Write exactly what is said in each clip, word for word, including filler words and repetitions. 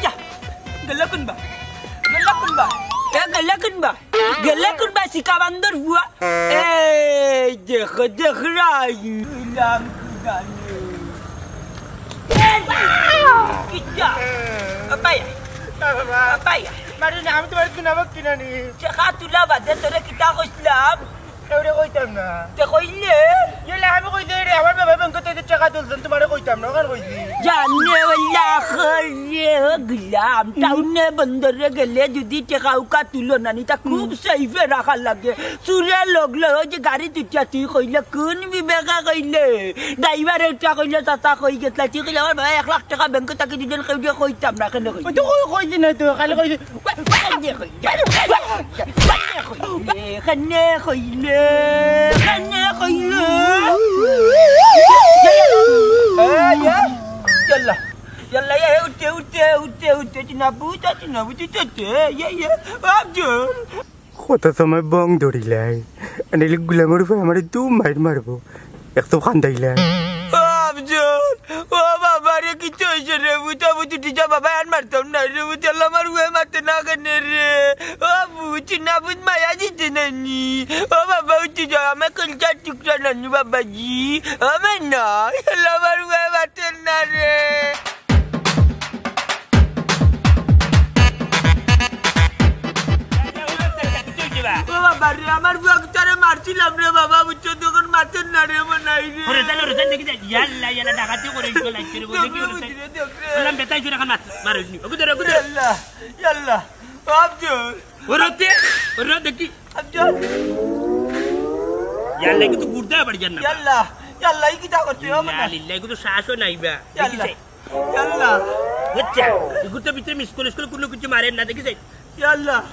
যা, গেলে কুনবা? গেলে কুনবা? এ, গেলে কুনবা? গেলে কুনবা, সিকা বান্দর ফুয়া? এই দেখো, দেখরায়। নাম কি জানি? কিতা? আপাই, আপাই। মারো না, আমি তুমার গুনা মাফ কিনা নি। টেকা তুলা বাদে তোরে কিতা কইছলাম? কেউরে কইতাম না। তে কইলে? ইলা আমি কইলে রে, আমার বাবা ব্যাংক থাকি টেকা তুলছইন, তুমারে কইতাম না, অখান কইছি। জানে ওলা খরে ও গুলাম, টাউনে বন্দরে গেলে যুদি টেকা উকা তুলো না নি, তা খুব safe এ রাখা লাগে। চুরে লগ লয়, ওই যে গাড়িত উঠিয়া তুই কইলে, কুন বিবেকে কইলে? ড্রাইভারে উঠিয়া কইলে, চাচা কই গেছলা? তুই কইলে, আমার বাবা এক লাখ টেকা ব্যাংক থাকি দিছইন, কেউরে কইতাম না, কেনে কইলে? ওই তো কই, কইছি না তো, খালি কইছি। কেনে কইলে, কেনে কইলে। এই, এই, ইয়াল্লা, ইয়াল্লা, এ, উঠে, উঠে, উঠে, উঠে, চিনাবু, তা চিনাবু, তুই তো উঠে, ইয়ে, ইয়ে, আফজল। কত সময় বং ধরিলাই, আনিলে গুলামর উপরে আমারে দু মাইর মারবো। এক তো কান্দাইলা। ও আফজল, ও বাবা রে, কিতা অইছে রে? বুঝা বুঝি দিছা বাবা, আর মারতাম না রে, বুঝা আল্লাহ, আমার উয়ে মাতে না কেনে রে? ও বুঝি না বুঝ মায়া দিতে নানি। ও বাবা, উঠি যাও, আমার কলজার টুকরা নানি বাবাজি। ও মে না, আল্লাহ, আমার উয়ে মাতে না রে। ও বাবা রে, আমার বুয়া গুতারে মারছিলাম রে বাবা, বুঝছো, তখন মাতের না রে, মনাই রে। ওরে, তাহলে ওরে, তাহলে দেখি যাই। ইয়াল্লা, ইয়াল্লা, ডাকাতি করে ইসব লাগছে রে, দেখি ওরে, তাহলে। বুঝি রে, দেখ রে। বললাম, বেটা, ইসব এখন মাত, মারো, ওকে ধরো, ওকে ধরো। ইয়াল্লা, ইয়াল্লা, আফজল। ওরে, ওতে, ওরে, দেখি। আফজল। ইয়াল্লা, কিন্তু গুর্দা বাড়ি যান না। ইয়াল্লা, ইয়াল্লা, ই কিতা করছে, ও মনাই? ইয়াল্লা, কিন্তু শ্বাসও নাই বা। ইয়াল্লা। দেখি যাই। ইয়াল্লা। বুঝছা? এগুর তো ভিতরে মিস কল, স্কুল কোনো কিছু মারের না, দেখি যাই। ইয়াল্লা,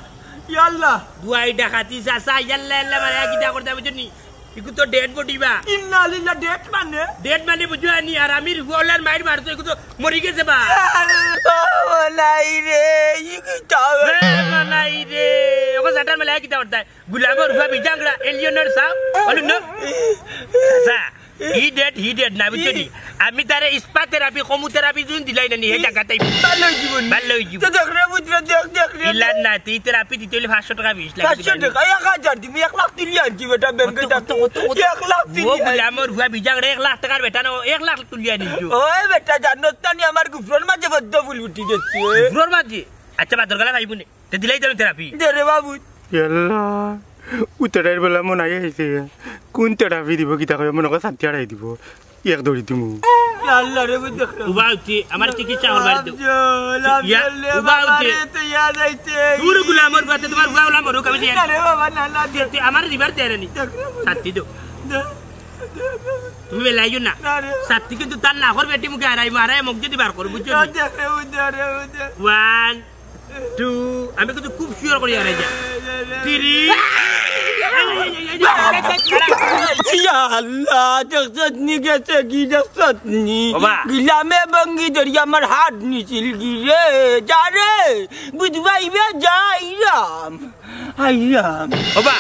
ইয়াল্লা। বুয়াই ডাকাতি চাচা, ইয়াল্লা, ইয়াল্লা, মানে, কিতা করতে হবে জানি? এগু তো dead body বা। ইন্না লিল্লাহ, dead মানে? Dead মানে বুঝো আনি, আর আমি ওলার মাইর মারতো, এগু তো মরি গেছে বা। ও নাই রে, ই কিতা? এ, নাই রে। ওকে সাটার মেলায় কিতা করতে হয়? গুলামর হুয়া বিজাংরা, এলিয়নর সাও, বলুন না? চাচা, He dead, he dead, না বুঝছো নি? আমি তারে spa therapy, chemotherapy যুন দিলাই না নি, হে জাগাত আইবো। ভালা অইযিবো নি? ভালা অইযিবো। তো দেখ রে, বুঝ রে, দেখ, দেখ রে। ইলার না, তে therapy দিতে অইলে পাঁচশো টেকা বিশ লাগে। পাঁচশো টেকা, এক হাজার দিমু, এক লাখ তুলি আনছি বেটা, ব্যাংকে কত, টাকা। কত, কত, কত? এক লাখ তুলি ও আনছি। গুলামর হুয়া বিজাংরা, এক লাখ টেকার বেটা না, এক লাখ তুলি আনিছো। ওই বেটা, জানোস না নি, আমার গুফরর মাঝে পদ্ম ফুল ফুটি গেছে। গুফরর মাঝে? আচ্ছা, বাদর গালা পাইবো নে। তে দিলাই দিলাম therapy। দে রে বাবু। ইয়াল্লা, উতারাইর বেলা মনাই আইছে। কোন therapy দিবো, কিতা কইবো, মনে কয় ছাতি আড়াই দিবো। এক দড়ি দিমু। ইয়াল্লা রে, বুঝ দেখ রে। উবা উঠি, আমার চিকিৎসা করবার দিও। আফজল, আফজল, ইয়া, রে উবা বাবা উঠি। রে, তুই ইয়া যাইতে। দূর গুলামর বাতে, তোমার উবা গুলামর হুক, আমি যাই। না রে বাবা, না, না, দে। তে, তে, আমার দিবার তেরে নি। দেখ রে বাবু। ছাতি দেও। দে, দে, দে। তুমি বেলাইও না। না রে। ছাতি কিন্তু তার নাকর বেটি মুখে হারাই, মারাই মুখ যদি বার করো, বুঝছো না নি? দেখ রে, বুঝ দে রে, বুঝ দে। One, টু, আমি কিন্তু খুব sure করি হারাই যা। থ্রি। ইয়া আল্লাহ, দেখছত নি গেছে কি দেখছত নি? ওবা। গিলামে ভঙ্গি ধরি আমার হাত নিছিল গি রে, যা রে, বুঝবাইবে যাইরাম, আইরাম। ওবা,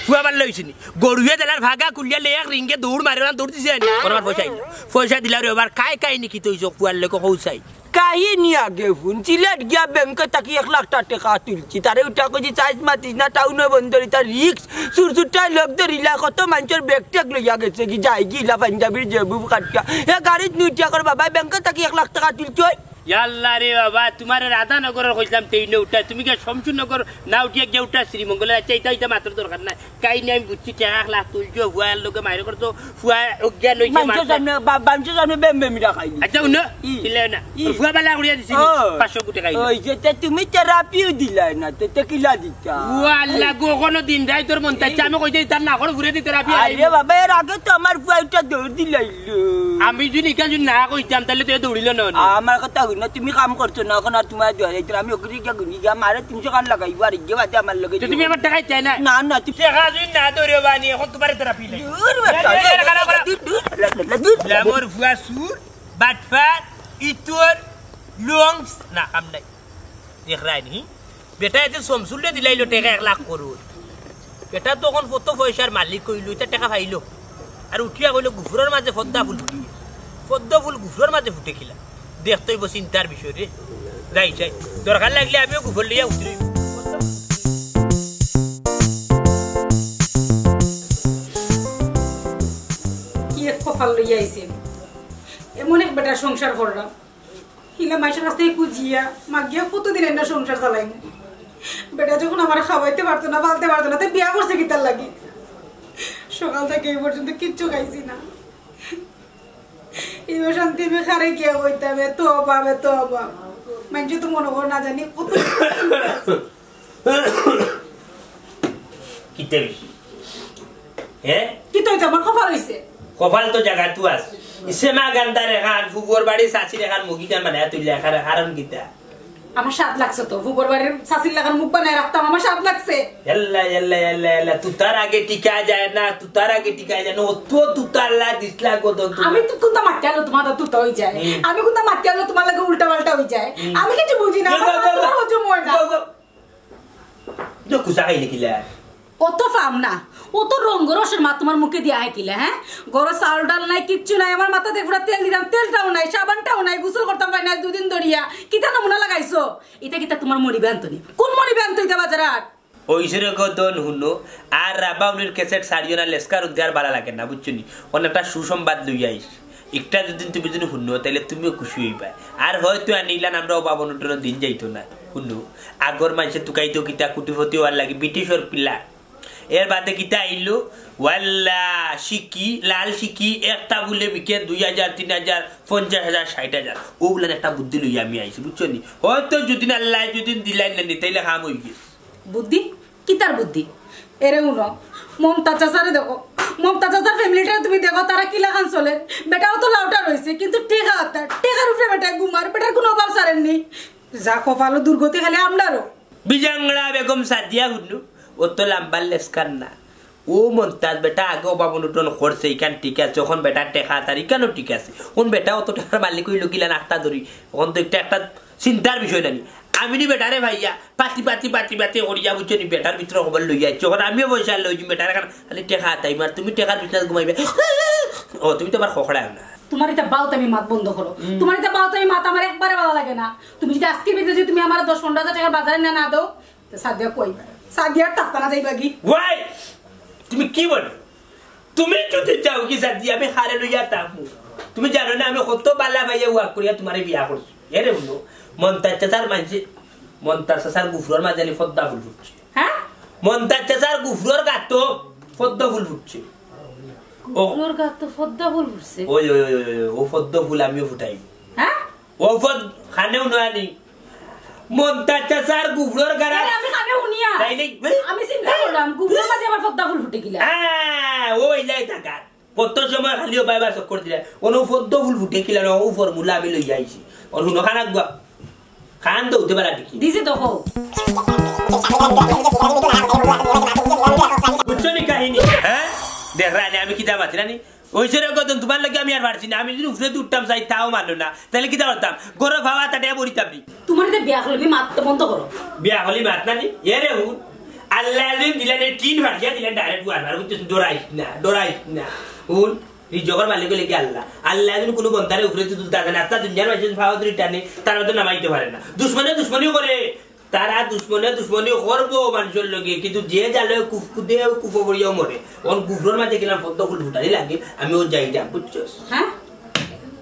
ফুয়া ভালা অইছে নি? গরুয়ে দেলার ভাগা খুলিয়া লে এক রিঙ্গে দৌড় মারে না, দৌড় দিছে নি? ওর আমার পয়সা আইলো। পয়সা দিলা রে, ওবার কাই কাই নি কি তৈছ ফুয়ার লোক হৌসাই। কাহিনী আগে হুন, সিলেট গিয়া ব্যাংকে থাকি এক লাখ টা টেকা তুলছি। তারে উঠা কইছি, "চাইজ মাতিস না, টাউনে বন্দর, ইটা risk।" চুর চুরটায় লগ ধরিলা, কত মানষর ব্যাগ ট্যাগ লইয়া গেছে গি, যায় গি ইলা পাঞ্জাবির জেবু কাটিয়া। হে গাড়িত নি উঠিয়া কর, "বাবা, ব্যাংকে থাকি এক লাখ টেকা তুলছি।" ইয়াল্লা রে বাবা, তুমারে রাধানগরর কইছিলাম তেইনে উঠা, তুমি গিয়া শমশেরনগর না উঠিয়া গিয়া উঠা শ্রীমঙ্গলে। আচ্ছা, ইটা, ইটা মাতর দরকার নাই। কাহিনী আমি বুঝছি, টেকা এক লাখ তুলছো, ফুয়ার লগে মাইর করছো, ফুয়া অজ্ঞান অইছে, মানষর মারছে। সামনে, বা-, মানষর সামনে বেম বেম ইটা খাইলি। আচ্ছা, হুনো, ই। চিল্লাইও না। ই। ফুয়া বালা করিয়া দিছি নি, ও। পাঁচশো কোটি খাইলি। ওই যে, তে তুমি therapy ও দিলায় না, তে, তে কিলা দিতা? ও আল্লাহ গো, কোনো দিন রাইতর মন চাইছে, আমি কইছি, তার নাকর ঘুরে দিতে therapy আরে আইবো। বাবা, এর আগে তো আমার ফুয়া একটা দৌড় দিলাইলো। আমি যদি ইখান যদি না কইতাম, তাইলে তো এ দৌড়িল না, না। আমার কথা হুনো, তুমি কাম করছো না, এখন আর তুমার দোয়া যাইতো না, আমি ওকে গিয়া গুনি গিয়া মারে তিনশো খান লাগাইবো, আর গিয়ে বাদে আমার লগে তো তুমি আমার টেকা চাই না? না, না, তুমি টেকা যদি না দৌড়ে বানি, এখন তুমারে therapy নাই। দূর বেটা, এ, এ, এ, খারাপ, খারাপ। দূর, দূর, দূর। গ্রামর ফুয়া চুর, বাটপার, ইতর, লংস, না, কাম নাই। দেখরায় নি? বেটা এতে শমসুলরে দিলাইলো টেকা এক লাখ করুর। বেটা তখন কত পয়সার মালিক অইলো, ইতা টেকা পাইলো। আর উঠিয়া কইলো, "গুফরর মাঝে পদ্মা ফুল ফুটে।" পদ্মা ফুল গুফরর মাঝে ফুটে কিলা? দেখতে অইবো চিন্তার বিষয় রে। যাই, যাই। দরকার লাগলে আমিও গুফর লইয়া উতরি। কি এক কপাল লইয়া আইছি। এমন এক বেটার সংসার করলাম। হিলা মাইনষর কাছ থাকি খুজিয়া, মাগিয়া কতদিন এমনে সংসার চালাইমু? বেটা যখন আমারে খাওয়াইতে পারতো না, পালতে পারতো না, তে বিয়া করছে কিতার লাগি? সকাল থাকি এই পর্যন্ত কিচ্ছু খাইছি না। এই অশান্তি আমি কারে গিয়া কইতাম? এ তওবা, এ তওবা। মাইনষে তো মনো করে না জানি কত কিতা বেশি। হে? কিতা অইছে? আমার কপাল অইছে। কপাল তো জাগাত তো আছে। ইসে মা গান্দার এখান, ফুফুর বাড়ি চাচির এখান, মুগিটা মানে তুই লেখার কারণ কিতা? আমার স্বাদ লাগছে তো, ফুফুর বাড়ির চাচির লাখান মুখ বানায় রাখতাম, আমার স্বাদ লাগছে। এল্লা, এল্লা, এল্লা, এল্লা, তুতার আগে টিকা যায় না, তুতার আগে টিকা যায় না, অত তুতার লা দিসলা গদন তুমি। আমি তো কুন্তা মাতিয়া আইলো তুমার তুতা অই যায়, হুম। আমি কুন্তা মাতিয়া আইলো তুমার লগে উল্টা পাল্টা অই যায়, হুম। আমি কিছু বুঝি না, যাও, আমার যাও, যাও, মাথার যাও। হজম অয় না। যাও, যাও। ইটা কুচা খাইলে কিলা? অত ফাম না, অত রঙ্গ রসের মাত তুমার মুখে দিয়া আয় কিলা, হে? ঘরো চাউল ডাল নাই, কিচ্ছু নাই, আমার মাথাত এক ফুটা তেল দিতাম, তেলটাও নাই, সাবানটাও নাই, গোসল করতাম পারি না দুদিন ধরিয়া। কিতা নমুনা লাগাইছো? ইতা কিতা তুমার মনিব্যাগ আনতো নি? কুন মনিব্যাগ আনতো ইতা বাজারর? অইছে রে গদন হুনো, আর রাবাউনির ক্যাসেট ছাড়িও না, লেস্কার উদ্ধার বালা লাগে না, বুঝছো নি? অনেকটা সুসংবাদ লইয়া আইছি। একটা যদি তুমি যদি হুনো, তাইলে তুমিও খুশি অইবায়। আর হয়তো আনিলান আমরা অভাব অনটনর দিন যাইতো না। হুনো, আগর মাইনষে তুকাইতো কিতা কুটিপতি অওয়ার লাগি ব্রিটিশর পিলা। এর বাদে কিতা আইলো? ওয়াল্লা, সিকি, লাল সিকি, একটা বুলে বিকে দুই হাজার, তিন হাজার, পঞ্চাশ হাজার, ষাইট হাজার। অগুলান একটা বুদ্ধি লইয়া আমি আইছি, বুঝছো নি? হয়তো যদি আল্লায় যদি দিলাইন না নি, তাইলে কাম অইগেছে। বুদ্ধি? কিতার বুদ্ধি? এরে হুনো, মমতাজ চাচারে দেখো, মমতাজ চাচার ফ্যামিলিটারে তুমি দেখো, তারা কিলাখান চলের। বেটাও তো লাউটা রইছে, কিন্তু টেকা আত্তার, টেকার উপরে বেটায় ঘুমার, বেটার কুনু অভাব ছাড়ের নি। যা কপালো দুর্গতি খালি আমরারও। বিজাংড়া বেগম সাদিয়া হুনু, অত লাম্বার লেস্কার না। অউ মন্তাজ বেটা আগে অভাব অনটন করছে, ইখান ঠিক আছে, অখন বেটার টেকা আত্তার, ইখানও ঠিক আছে। অখন বেটা অত টেকার মালিক অইলো কিলা নাখতা ধরি, অখন তো একটা, একটা চিন্তার বিষয় নানি। আমি নি বেটারে ভাইয়া, পাতি, পাতি, পাতি, পাতি করিয়া, বুঝছো নি, বেটার ভিতরে খবর লইয়া আইছি। অখন আমিও পয়সা লইছি, বেটার খান খালি টেকা আত্তাইমু, আর তুমি টেকার বিছনাত ঘুমাইবে। ও, তুমি তো আবার খকড়ায় না। তুমার ইতা বাউতামি মাত বন্ধ করো। হুম। তুমার ইতা বাউতামি মাত আমার একবারে ভালা লাগে না। তুমি যদি আজকের ভিতরে যদি তুমি আমার দশ পনেরো হাজার টেকার বাজার আনিয়া না দেও, তে সাদিয়া কই? সাদিয়ার থাকতা না যাইবাগি? ওয়াই! তুমি কি বলো? তুমি যদি যাওগি সাদিয়া, আমি কারে লইয়া থাকমু? তুমি জানো না আমি কত বালা পাইয়া ওয়াক করিয়া তুমারে বিয়া করছি? এরে হুনো, মন্তাজ চাচার মাঝে, মন্তাজ চাচার গুফরর মাঝে আনি পদ্মা ফুল ফুটছে। হ্যাঁ? মন্তাজ চাচার গুফরর গাতো পদ্মা ফুল ফুটছে। ও। গুফরর গাতো পদ্মা ফুল ফুটছে? ওই, ওই, ওই, ওই, ওই, অউ পদ্মা ফুল আমিও ফুটাই। হ্যাঁ? অউ পদ-, কানেও নয়ানি। মন্তাজ চাচার গুফরর গাড়া। আরে, আমি কানে হুনিয়া। তাই নাই? আমি চিন্তা করলাম, গুফরর মাঝে আবার পদ্মা ফুল ফুটে কিলা? হ্যাঁ, ওই লাই থাকার। কত সময় খালি ও বাইবা চক্কর দিলা। অনো পদ্মা ফুল ফুটে কিলা না, অউ ফর্মুলা আমি লইয়া আইছি। অনো হুনো খানা গুয়া। খান তো উঠে বেলা দেখি। দিছে তো কও। বুঝছো নি কাহিনী? হ্যাঁ? দেখরায় নি আমি কিতা মাতি রানি? অইছে রে গদন, তুমার লগে আমি আর পারছি না। আমি যদি উপরে উঠতাম চাই, তাও মানলো না। তাইলে কিতা করতাম? গরো ফাওয়া তাতে বড়ি তাবি। তুমার ইতা বিয়া করলে মাত তো বন্ধ করো। বিয়া করলে মাত না নি? এরে হুন, আল্লায় যদি দিলেন, এই টিন ফাটিয়া দিলেন, direct ওয়ার মার, বুঝছস? ডরাইস না, ডরাইস না। হুন, রিজকর মালিক অইলে কি আল্লাহ? আল্লায় যদি কুনু বন্দারে উপরে তুলতা না, আস্তা দুনিয়ার মাঝে ফাওয়া ধরি টানে, তারা তো নামাইতে পারে না। দুশমনে দুশমনি করে, তারা দুশমনে দুশমনি করবো মানষর লগে, কিন্তু যে জালে কুফ কুদে কুফো পড়িয়াও মরে। অখন গুফরর মাঝে গেলাম পদ্মা ফুল ফুটানি লাগে, আমি ও যাই যাম, বুঝছস? হ্যাঁ?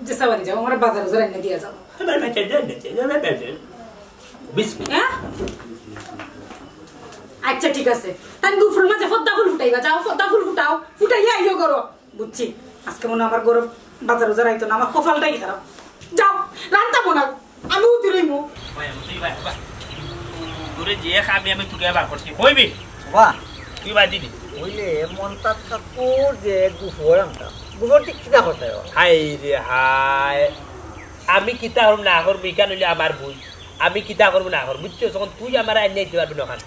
যে সাবারি যাও, আমার বাজার উজার আনিয়া দিয়া যাও। আমার বাজার যাও, বাজার যাও, বাজার যাও। বিসমিল্লাহ। হ্যাঁ? আচ্ছা, ঠিক আছে। তাই গুফরর মাঝে পদ্মা ফুল ফুটাইবা, যাও, পদ্মা ফুল ফুটাও, ফুটাইয়া আইও করো। বুঝছি, আজকে মনে হয় আমার গরম বাজার উজার আইতো না, আমার কপালটাই খারাপ। যাও, রান্তা বানাও, আমি উঠি রইমু। ভাই, আমি তুই ভাই, ভাই। তোরে যে খাবি আমি তোকে বার করছি, কইবি? বাহ। তুই বাদ দিবি। ওইলে মন্তাজ কাকুর যে গুফর আমটা, গুফর ঠিক কিতা করতে হয়? হায় রে হায়, আমি কিতা হরম না হরম, ইখান অইলে আমার ভুল। আমি কিতা করবো না করবো, বুঝছো? তখন তুই আমার আইন নিতে পারবি না ওখান।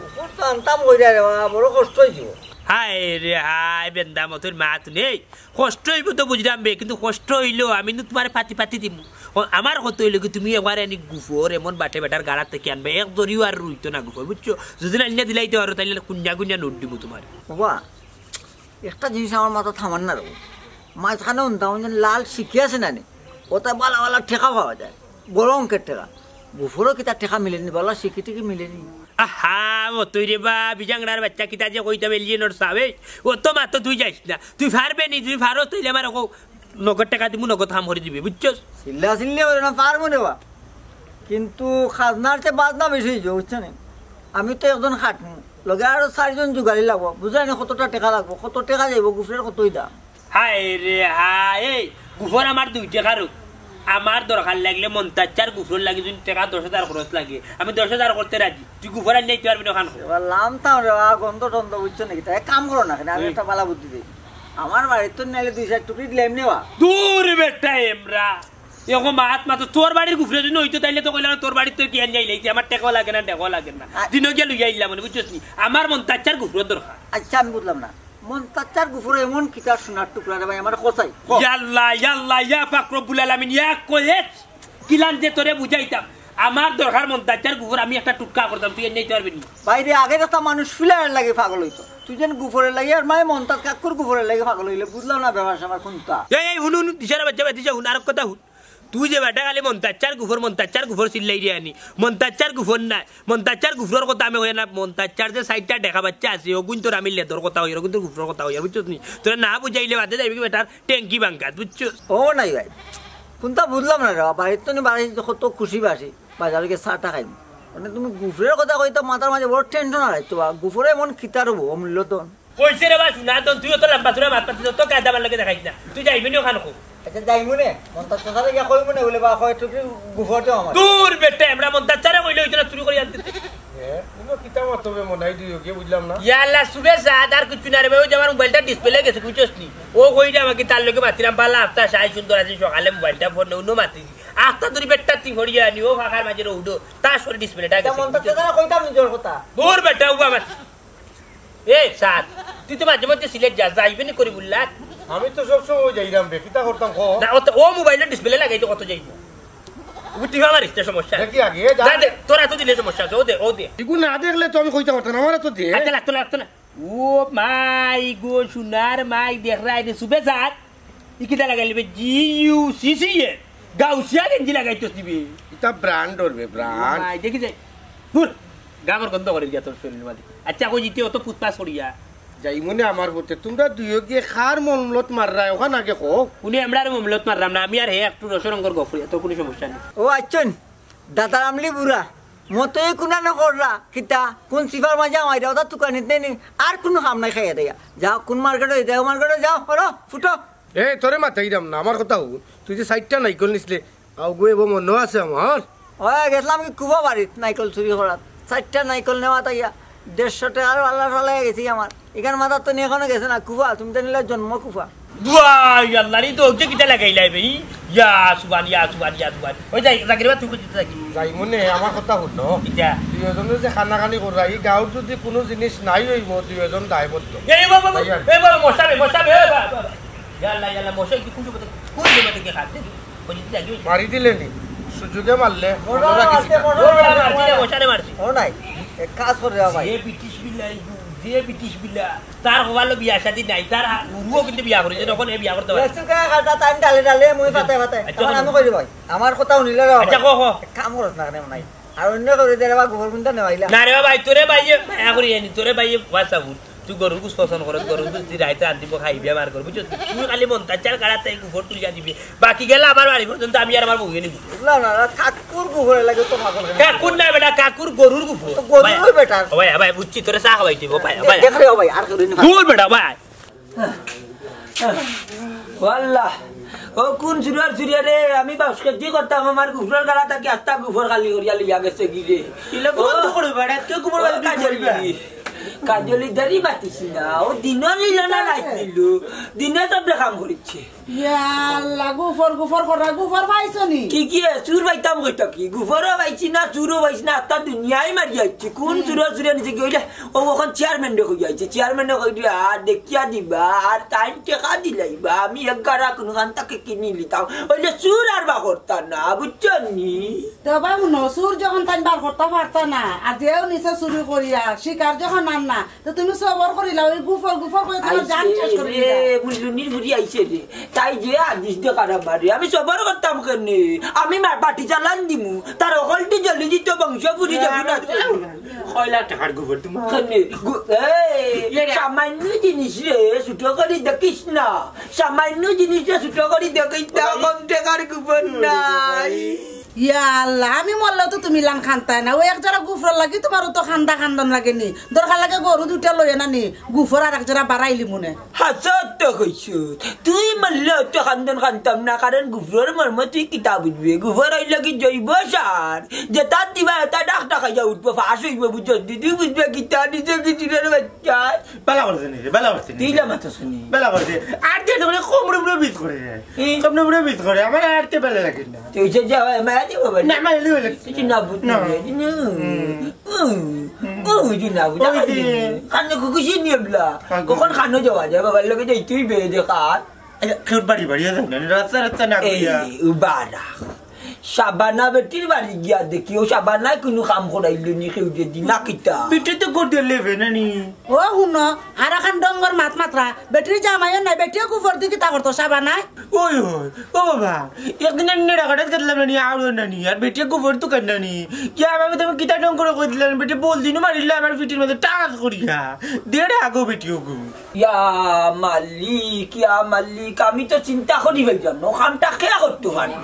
গুফর তো আনতাম কইরা রে বাবা, বড় কষ্ট অইছে। হায় রে হায়, বেন্দা মতর মা তুই নেই। কষ্ট অইবো তো বুঝলাম বে, কিন্তু কষ্ট অইলেও আমি নু তুমারে পাতি পাতি দিমু। ও, আমার কথা অইলো কি, তুমি একবার আনি গুফর এমন বাটে বেটার গাড়াত থাকি আনবে, এক দড়িও আর রইতো না গুফর, বুঝছো? যদি না আনিয়া দিলাইতে পারো, তাইলে কুঞ্জা কুঞ্জা নোট দিমু তুমারে। বাবা, একটা জিনিস আমার মাথাত থামার না রে। মাঝখানে হুনতাম যে লাল সিকি আছে না নি, ওটা বালা বালা টেকা পাওয়া যায়, বড় অঙ্কের টেকা। গুফরও কিতা টেকা মিলেনি, বালা শিকি টিকি মিলেনি? আহা, মতই রে বা, বিজাংড়ার বাচ্চা, কিতা যে কইতাম, এলিয়েনর সাবে। অত মাতো তুই যাইস না, তুই পারবে নি, তুই পারস তাইলে আমার অখন নগদ টেকা দিমু, নগদ কাম করি দিবি, বুঝছস? চিল্লা চিল্লি করে না, পারমু রে বা, কিন্তু খাজনার চেয়ে বাজনা বেশি অইছে, বুঝছো নি? আমি তো একজন খাটমু, লগে আরো চাইরজন জুগালি লাগবো, বুঝাই না কতটা টেকা লাগবো, কত টেকা যাইবো, গুফরের কতই দাম। হায় রে হায়, এই গুফর আমার দুই টেকার অউক। আমার দরকার লাগলে মন্তাচ্চার গুফরর লাগি যদি টেকা দশ হাজার খরচ লাগে, আমি দশ হাজার করতে রাজি। তুই গুফর আনিয়া দিতে পারবি না অখান? এবার লাম থাম রে বা, গন্ধ টন্ধ বুঝছো নাকি? তাই এক কাম করো না, কেনে আমি হুম। একটা বালা বুদ্ধি দেই। আমার বাড়িত তো নাইলে দুই চাইর টুকরি দিলাইমু নে বা। দূর বেটা এমরা, এখন মাত মাতো। তোর বাড়ির গুফরে যদি অইতো, তাইলে তো কইলাম তোর বাড়িত তো কি আনিয়া আইলাইছি, আমার টেকাও লাগে না, টেকাও লাগে না। আ- দিনও গিয়া লইয়া আইলাম মানে, বুঝছস নি? আমার মন্তাচ্চার গুফরর দরকার। আচ্ছা, আমি বুঝলাম না, মন্তাচ্চার গুফর এমন কিতা সোনার টুকরা রে ভাই, আমার কসাই। ইয়াল্লা, ইয়াল্লা, ইয়া পাক রব্বুল আলামিন, ইয়া কয়েস, কিলান যে তোরে বুঝাইতাম। আমার দরকার মন্তাচ্চার গুফর, আমি একটা টুটকা করতাম, তুই আনিয়া দিতে পারবি নি? বাইরে আগের একটা মানুষ ফিলার লাগি পাগল অইতো, তুই যেন গুফরের লাগি, আর মানে মন্তাজ কাকুর গুফরের লাগি পাগল অইলে, বুঝলাম না ব্যাপার স্যাপার কোনটা। এই, এই, হুন, হুন, দিশারা বাচ্চা, বাচ্চা, হুন, আর কথা হুন। তুই যে বেটা খালি মন্তাচ্চার গুফর, মন্তাচ্চার গুফর চিল্লাইরে আনি, মন্তাচ্চার গুফর নায়, মন্তাচ্চার গুফরর কথা আমি কইয়ার না, মন্তাচ্চার যে চাইরটা টেকা বাচ্চা আছে, অগুইন্তর আমি লেদর কথা কইয়ার, অগুইন্তর গুফরর কথা কইয়ার, বুঝছস নি? তোরে না বুঝাইলে বাদে যাইবি কি বেটার ট্যাঙ্কি ভাঙ্গাত, বুঝছস? ও নাই ভাই, কোনটা বুঝলাম না রে, বাড়িত তো নি বাড়ি কত খুশি বাসি, বাজারে গিয়া চা টা খাইমু। মানে তুমি গুফরের কথা কইতা মাথার মাঝে বড় টেনশন আর আইতো বা, গুফরে এমন কিতার অইবো, অমূল্য তো। কইছে রে বা, শুনা তো, তুই অত লম্বা চুড়া মাত মাতিস, অত কায়দা আমার লগে দেখাইস না। তুই যাইবি নি অখান কো? আচ্ছা, যাইমু নে। মন্তাজ চাচারে গিয়া কইমু নে, বলে, "বা, কয় টুকরি গুফর দেও আমার।" দূর বেটা, এমরা মন্তাজ চাচারে কইলে অইতো না, চুরি করি আনতে। এ, ইনো কিতা মাতো বে মনাই দুইওগিয়ে, বুঝলাম না। ইয়াল্লা, সুবে সাদ আর কিচ্ছু না রে বা, অউ যে আমার মোবাইলটা ডিসপ্লে গেছে, বুঝছস নি? অউ কইরা আমাকে তার লগে মাতিরাম, বালা আফতা সাই সুন্দর আছে, সকালে মোবাইলটা ফোন, অনো মাতি। আফতা ধরি বেটা তুই ফড়িয়া আনি, অউ ফাঁকার মাঝে রৌডো, তার সরে ডিসপ্লেটা গেছে। মন্তাজ চাচারে কইতাম নিজর কথা। দূর বেটা, উবা মাতি। এ, সাদ, তুই তো মাঝে মধ্যে সিলেট যাস, যাইবে নি করিমুল্লাত? আমি তো সব সময় যাইরাম বে, কিতা করতাম ক? না, অত, অউ মোবাইলর ডিসপ্লে লাগাইতে কত যাইবো? ও টিপা মারিস, তে সমস্যা। দেখি আগে, যা। যা দে, তোর আতো দিলে সমস্যা আছে, অউ দে, অউ দে। ইগু না দেখলে তো আমি কইতাম পারতাম না, আমার আতো দে। আচ্ছা, লাগতো, লাগতো না। ও মাই গো, সোনার মাই, দেখরায় নি, সুবে সাদ। ই কিতা লাগাইলি বে? জি ইউ সি সি এ। গাউসিয়া গেঞ্জি লাগাইতস নি বে? ইটা ব্র্যান্ড অর বে, ব্র্যান্ড। মাই, দেখি যাই। দূর, গামর গন্ধ করি গিয়া তোর শরীর মাঝে। আচ্ছা, কই জিতে অত ফুটপাস করিয়া? যাইমু নে আমার পুতে, তুমরা দুইওগিয়ে কার মলমত মাররায়, অখান আগে কও। কুনু এমরার মলমত মাররাম না, আমি আর হে একটু রসরঙ্গর গফ করিয়া, তোর কুনু সমস্যা নাই। ও আইচ্ছইন, দাদার আমলি বুড়া, মতই কুনা না কররা, কিতা, কুন সিফার মাঝে আমাইরা, অতা তুকানিত নেই নি, আর কুনু কাম নাই খাইয়া দাইয়া। যাও, কুন মার্কেটো, যাও মার্কেটো, যাও, করো, ফুটো। এ, তোরে মাতাইরাম না, আমার কথা হুন। তুই যে চাইরটা নাইকল নিছলে, আউগু এবো মনো আছে আমার। ওই গেছলাম কি কুবা বাড়িত নাইকল চুরি করাত। চাইরটা নাইকল নেওয়াত আইয়া দেড়শো টেকার আল্লাহ ফালাই গেছি আমার। ইখান মাথাত তো নি এখনো গেছে না, কুবা, তুমি তো নিলে জন্ম কুবা। ওয়াই আল্লাহ রে, তো অউ যে কিতা লাগাইলাই বে? ইয়া সুবহান, ইয়া সুবহান, ইয়া সুবহান। ওই যাই, জাকির বা, তুই কই যাইতে থাকি? যাইমু নে, আমার কথা হুনো। কিতা? দুইওজনে যে কানাকানি কররা, ই গাউর যদি কুনু জিনিস নাই অইবো, দুইওজন দায়বদ্ধ। এই বাবা, বাবা, তাই আর? এই বাবা, মশা বে, মশা বে, এই বাবা, বাবা। ইয়া আল্লাহ, ইয়া আল্লাহ, মশা কি কুন সময়, কুন সময় থাকি খাচ্ছে? ওই যে কি লাগি? মারি দিলে নি? সুযোগে মারলে, মশারে অন্যরা মারছে, কিছু মশারে মারছে। ও নাই, এক কাজ করে রে ভাই। যে ব্রিটিশ বিলা, এই যে ব্রিটিশ বিলা, তার হবালো বিয়া শাদী নাই, তার হা-, হুরুও কিন্তু বিয়া করেছে, তখন এ বিয়া করতে পারে। লেসু কে খাতা তাইন ডালে ডালে, মুই ফাতে ফাতে। আচ্ছা, তখন আমি কই রে ভাই, আমার কথা হুনিলে রে আচ্ছা, ভাই। কও, কও। এক কাম করস না কেনে নাই। আর অন্য করে দে রে বা, গোবর গুনটা নেওয়াইলা। না রে বা ভাই, তোরে ভাইয়ে মায়া করি আনি, তোরে ভাইয়ে বাঁচাবো। তুই গরুর গুস পছন্দ করস, গরুর গুস দি রাইতে আনতিব, খাইবে আমার ঘর, বুঝছস? তুই খালি মন্তাজ চাল কাড়াতে এই গুফর তুলিয়া দিবি। বাকি গেলে আমার বাড়ি পর্যন্ত আমি আর আমার বউয়ে নিবি। বুঝলাম না, কাকুর গুফরে লাগে তো পাগল হয়ে। কাকুর না বেটা, কাকুর গরুর গুফর। তো গরুর ভাই, বেটা। ও ভাই, ভাই, বুঝছি, তোরে চা খাওয়াই দিব, ভাই, দে-, ভাই। দেখলে ও ভাই, আর কেউ নেই। দূর বেটা, ভাই। ও আল্লাহ, ও কুন চুরার চুরিয়া রে, আমি বাউশ কেজি করতাম, আমার গুফরর গালা থাকি আস্তা গুফর খালি করিয়া লইয়া গেছে গি রে। ইলা গুফর ও, তো করবে, বেটা, আজকে গুফর ও খালি তুই করবে। কাজলি, কাজলি দেরি মাতিস না, ও দিনও নিল না, রাইত নিল, দিনে তো বেকাম করিচ্ছে। ইয়া আল্লাহ, গুফর, গুফর করা, গুফর পাইছো নি? কি কি, চুর পাইতাম কই থাকি? গুফরও পাইছি না, চুরও পাইছি না, আস্তা দুনিয়াই মারি আইছি। কুন হুম। চুরর চুরিয়া নিছে গি অইলে? ও অখন চেয়ারম্যানরে কই আইছে, চেয়ারম্যানরে কই দিয়া, আর দেখিয়া দিবা, আর তাইন টেকা দিলাইবা, আমি এক গাড়া কুনুখান থাকি কিনি লিতাম। অইলে চুর আর বা করতা না, বুঝছো নি? তে ভাই, হুনো, চুর যখন তাইন বার করতা পারতা না, আর যেও নিছে চুরি করিয়া, শিকার যখন না, তো তুমি সবর করিলা, ওই গুফর গুফর করে তোমার জান শেষ করে দিলা। মুল্লুনির বুড়ি আইছে রে, তাই যে আদিস দে কারা মারে, আমি সবর করতাম কেনে? আমি মা-, বাটি চালান দিমু, তার অকলটি জ্বলি দিত, বংশ ফুরি যাবো না তো। কয় লাখ টাকার গুফর তোমার। কেনে? গু-, এই, ইয়ে রে। সামান্য জিনিস রে, ছোট করি দেখিস না। সামান্য জিনিস রে, ছোট করি দেখিস না, কম টাকার গুফর নাই। ইয়া আল্লাহ, আমি মরলেও তো তুমি লান খান্তায় না। ওই এক জোড়া গুফরর লাগি তোমার অত খান্দা খান্দন লাগেনি। দরকার লাগে গরু দুইটা লইয়া নানি, গুফর আর এক জোড়া বাড়াইলি মনে। হাছা তো কইছো। তুই মরলে অত খান্দন খান্তাম না, কারণ গুফরর মর্ম তুই কিতা বুঝবে? গুফর অইল কি জৈব সার, যেটা দিবা এটা ডাক ডাকাইয়া উঠবো, ফাঁস অইবো, বুঝছস? তুই বুঝবে কিতা, নিজে কি চিনের বাচ্চা। বালা করছে নি রে, বালা করছে নি। তুই ইলা মাথা শুনি। বালা করছে। আর যে তোমরা কোমরে মুড়ে বিষ করে যায়। এই। কোমরে মুড়ে বিষ করে, আমার আটতে বেলা লাগে না। তুই যে যা, মায়া দিব বাবা। না, মায়া দিব লাগে। তুই না বুঝ না। না। হুম। হুম। হুম, তুই না বুঝ। ওই যে। কানে কুকুশি নিয়ে বলা। কানে। কখন খানো যাওয়া যায়? বাবার লগে যাই তুই বেয়ে দেখা। আচ্ছা, কেউ বাড়ি বাড়ি আছে না? রাস্তা রাস্তা না এই, ঘুরিয়া। উবারা। শাবানা বেটির বাড়ি গিয়া দেখি, ও শাবানায় কুনু কাম করাইল নি কেউ যদি না কিতা। বেটি তো করতে লেবে না নি। ও হুনো, আর এখন ডঙ্গর মাত মাত্রা, বেটির জামাইও নাই, বেটিও গুফর দি কিতা করতো শাবানায়? ওই ওই, ও বাবা, একদিন আমি নেড়া কাটাত গেছিলাম না নি, আর না নি, আর বেটিয়ে গুফর তো কেন না নি? কি আমি তো কিতা ডঙ্গর কই দিলাম, বেটি বল দিনও মারিল আমার পিঠির মধ্যে টাস করিয়া। দেড় আগো বেটি ওগো। ইয়া মালিক, ইয়া মালিক, আমি তো চিন্তা করি পাইলাম না, ও কামটা কে করতে পারে?